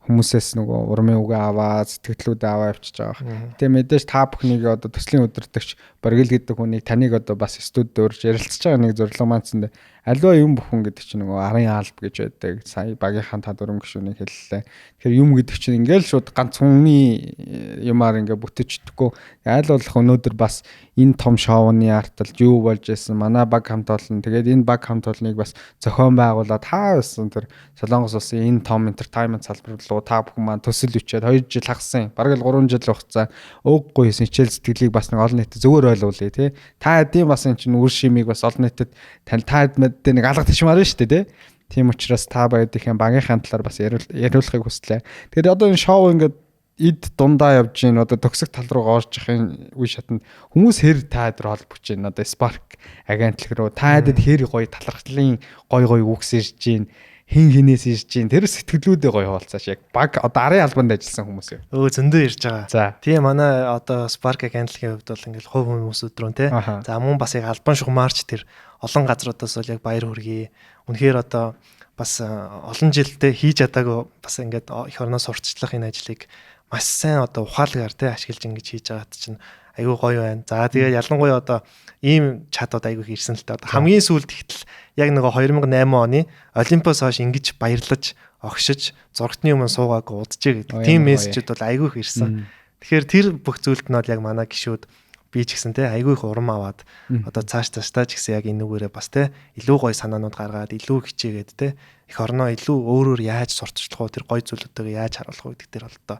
хүмүүсээс нөгөө урмын үгээ аваа, сэтгэлдлүүдээ аваа явчихж байгаа. Тэгээ мэдээж та бүхнийг одоо төслийн удирдагч Боргил гэдэг хүнийг таныг одоо бас студид урьж ярилцж байгаа нэг зорилго маань аливаа юм бүхэн гэдэг чинь нөгөө арын алба гэж байдаг. Сая багийнхаа та дөрвөн гишүүнийг хэллээ. Тэгэхээр юм гэдэг чинь ингээл шууд ганц хүний юмар ингээ бүтэж чаддаггүй. Айл болох өнөөдөр бас энэ том шоуны арталж юу болж исэн манай баг хамт олон. Тэгээд энэ баг хамт олныг бас зохион байгуулад та байсан тэр Солонгос улсын энэ том entertainment салбар руу та бүхэн маань төсөл өчөөд 2 жил хагасан. Бараг л 3 жил хугацаа ууггүй хийсэн хичээл сэтгэлийг бас нэг олон нийтэд зөвөр ойлгуулъя тий. Та хэдийн бас энэ чинь үр шимийг бас олон нийтэд тань та хэдмэд нэг алга ташмаар нь шүү дээ тий. Тийм учраас та баядынхаа багийнхаа талаар бас яриулахыг хүслээ. Тэгэхээр одоо энэ шоу ингээд эд дундаа явж гин одоо төгсөх тал руу орж явахын үе шатанд хүмүүс хэр та хэд рүү холбогдож байна. Одоо Spark агентлаг руу та хэдэд хэр гоё талархлын гоё гоё үгс ирж гин хин хинээс ирж гин тэр сэтгэлүүдээ гоё хуваалцааш яг баг одоо арын албанд ажилласан хүмүүс юу. Өө зөндөө ирж байгаа. Тийм манай одоо Spark агентлагийн хувьд бол ингээл хувь хүмүүс өдрөө те. За мөн бас яг албан шугамарч тэр олон газруудаас бол яг баяр хүргэе. Үнэхээр одоо бас олон жилдээ хийж чадаагүй бас ингээд эх орноо сурталчлах энэ ажлыг маш сайн одоо ухаалгаар те ашиглаж ингэж хийж байгаад чинь айгүй гоё байна. За тэгээ ялангуяа одоо ийм чатууд айгүй их ирсэн л та. Одоо хамгийн сүүлд ихтэл яг нөгөө 2008 оны Олимпиас хойш ингэж баярлаж огшиж зургтны өмнө суугаагүй уджээ гэдэг тийм мессежүүд бол айгүй их ирсэн. Тэгэхээр тэр бүх зүйлд нь бол яг манай гишүүд би ч гэсэн те айгүй их урам аваад одоо цааш цаашдаа ч гэсэн яг энүүгээрээ бас те илүү гоё санаанууд гаргаад илүү хичээгээд те эх орноо илүү өөрөөр яаж сурталчлах уу тэр гоё зүйлүүдтэйгээ яаж харуулах уу гэдэг дээр бол одоо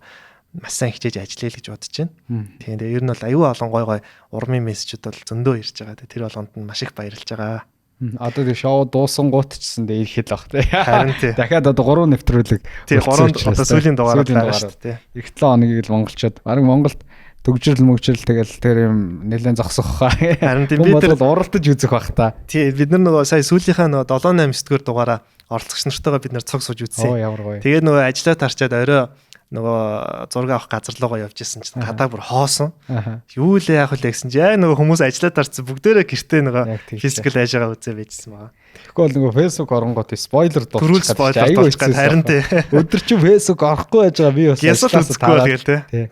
маш сайн хичээж ажиллая л гэж бодож байна. Тийм тэгээ ер нь бол аюу олон гой гой урмын мессежүүд бол зөндөө ирж байгаа. Тэр болгонд нь маш их баярлж байгаа. Одоо тэг шоу дуусан гут чсэн дээр ирэх л бах тий. Харин тий. Дахиад одоо 3 нэвтрүүлэг. Тий 3 одоо сүүлийн дугаар байгаа шүү дээ. Их 7 хоногийг л монголчууд бараг Монголд төгжрөл мөгжрөл тэгэл тэр юм нэлээд зогсох хаа. Харин тийм бид нар уралдаж үзэх бах та. Тий бид нар нөгөө сая сүүлийнхаа нөгөө 7 8 9 дугаар дугаараа Оролцогч нартайгаа бид нар цуг сууж үзсэн. Оо ямар гоё. Тэгээд нөгөө ажиллаа тарчаад орой нөгөө зураг авах газар руугаа явж исэн чинь гадаа бүр хоосон. Юу л яах вэ гэсэн чинь яг нөгөө хүмүүс ажиллаа тарцсан бүгдээрээ гэртээ нөгөө физикал ажигаа үзээ байжсэн байгаа. Тэгэхгүй бол нөгөө Facebook оронгууд спойлер дуулчих гад харин тий. Өдөр чинь Facebook орохгүй байж байгаа би бас ажлаас тараад тэгэл тий.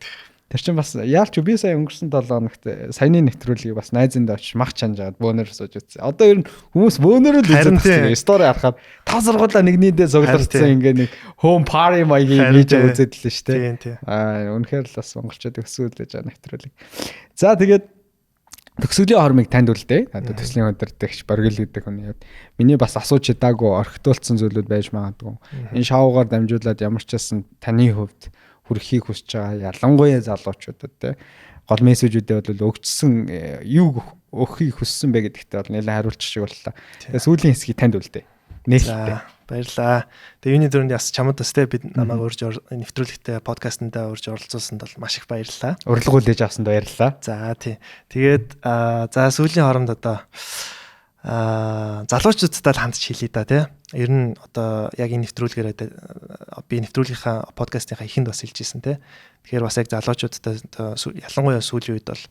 Тэр чинь бас яалч би сая өнгөрсөн 7 хоногт саяны нэвтрүүлгийг бас найзынд очиж мах чанжаад бөөнөр сууж үзсэн. Одоо ер нь хүмүүс бөөнөр л үздэг гэсэн. Стори харахад тав сургуулаа нэгнийдээ цугларсан ингээ нэг home party маягийн хийж үзээд л шүү дээ. Аа үнэхээр л бас монголчууд өсвөл гэж байгаа нэвтрүүлэг. За тэгээд төгсгөлийн хормыг танд үлдээ. Одоо төслийн удирдагч Боргил гэдэг хүний хувьд миний бас асууж чадаагүй орхитуулсан зүйлүүд байж магадгүй. Энэ шоугаар дамжуулаад ямар ч байсан таны хувьд хүрхийг хүсэж байгаа ялангуяа залуучуудад те гол мессежүүдээ бол өгчсөн юу өгөхийг хүссэн бэ гэдэгтээ бол нэлээд хариулчих шиг боллоо. Тэгээ сүүлийн хэсгийг танд үлдээ. Нээлттэй. Баярлаа. Тэгээ юуны дөрөнд бас чамд бас те бид намайг урьж нэвтрүүлэгтээ подкастнда урьж оролцуулсанд бол маш их баярлалаа. Урилга үлээж авсанд баярлалаа. За тий. Тэгээд за сүүлийн хоромд одоо залуучуудтай л хандж хэлье да тий. Ер нь одоо яг энэ нэвтрүүлгээр би нэвтрүүлгийнхаа подкастынхаа эхэнд бас хэлж ирсэн тий. Тэгэхээр бас яг залуучуудтай ялангуяа сүүлийн үед бол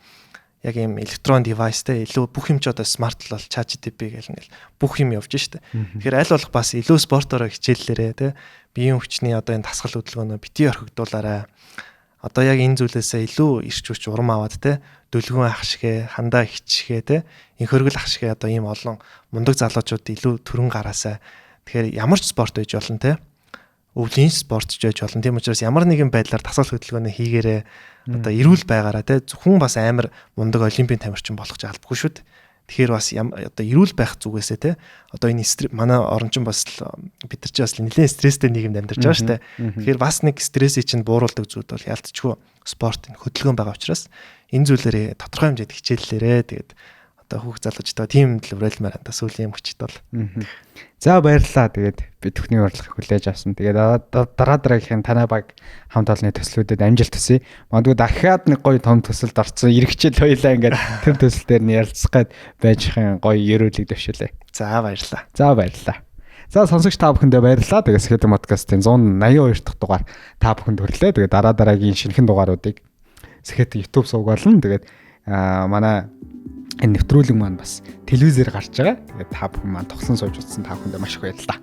яг ийм электрон девайс те илүү бүх юм ч одоо смарт л бол ChatGPT гэл ингээл бүх юм явж штэ. Тэгэхээр аль болох бас илүү спортоороо хичээллээрээ те биеийн хүчний одоо энэ дасгал хөдөлгөөнөө битгий орхигдуулаарай. Одоо яг энэ зүйлээсээ илүү ирч хүч урам аваад те дөлгөөн ах шигэ, хандаа хичшгэ те инх хөргөл ах шигэ одоо ийм олон мундаг залуучууд илүү төрөн гараасай. Тэгэхээр ямар ч спорт байж болно те. Өвлийн спорт ч байж болно. Тийм учраас ямар нэгэн байдлаар дасгал хөдөлгөөнөө хийгээрээ одоо эрүүл байгаараа те зөвхөн бас амар мундаг олимпийн тамирчин болох ч албагүй шүү дээ. Тэгэхээр бас одоо эрүүл байх зүгээсээ те одоо энэ манай орон чинь бас бид нар чинь бас нэлээд стресстэй нийгэмд амьдарч байгаа шүү дээ. Тэгэхээр бас нэг стрессийг чинь бууруулдаг зүйл бол ялцчгүй спорт энэ хөдөлгөөн байгаа учраас энэ зүйлээрээ тодорхой хэмжээд хичээллээрээ тэгээд одоо хүүхд залуучдаа тийм л уриалмаар энэ сүүлийн хүчит бол. За баярлалаа. Тэгээд би төхний урилгыг хүлээж авсан. Тэгээд дараа дараагийнхын танай баг хамт олонны төслүүдэд амжилт хүсье. Магадгүй дахиад нэг гоё том төсөлд орсон. Иргэжил хоёлаа ингээд тэр төсөл дээр нь ярилцах гээд байжхын гоё ерөөлийг дэвшүүлээ. За баярлалаа. За баярлалаа. За сонсогч та бүхэндээ баярлалаа. Тэгээд Сэхэдэн подкастын 182 дахь дугаар та бүхэнд хүрлээ. Тэгээд дараа дараагийн шинэхэн дугааруудыг Сэхэт YouTube сувг болно. Тэгээд манай энэ нэвтрүүлэг маань бас телевизээр гарч байгаа. Тэгээд та бүхэн маань тоглон сууж утсан та бүхэндээ маш их баярлалаа.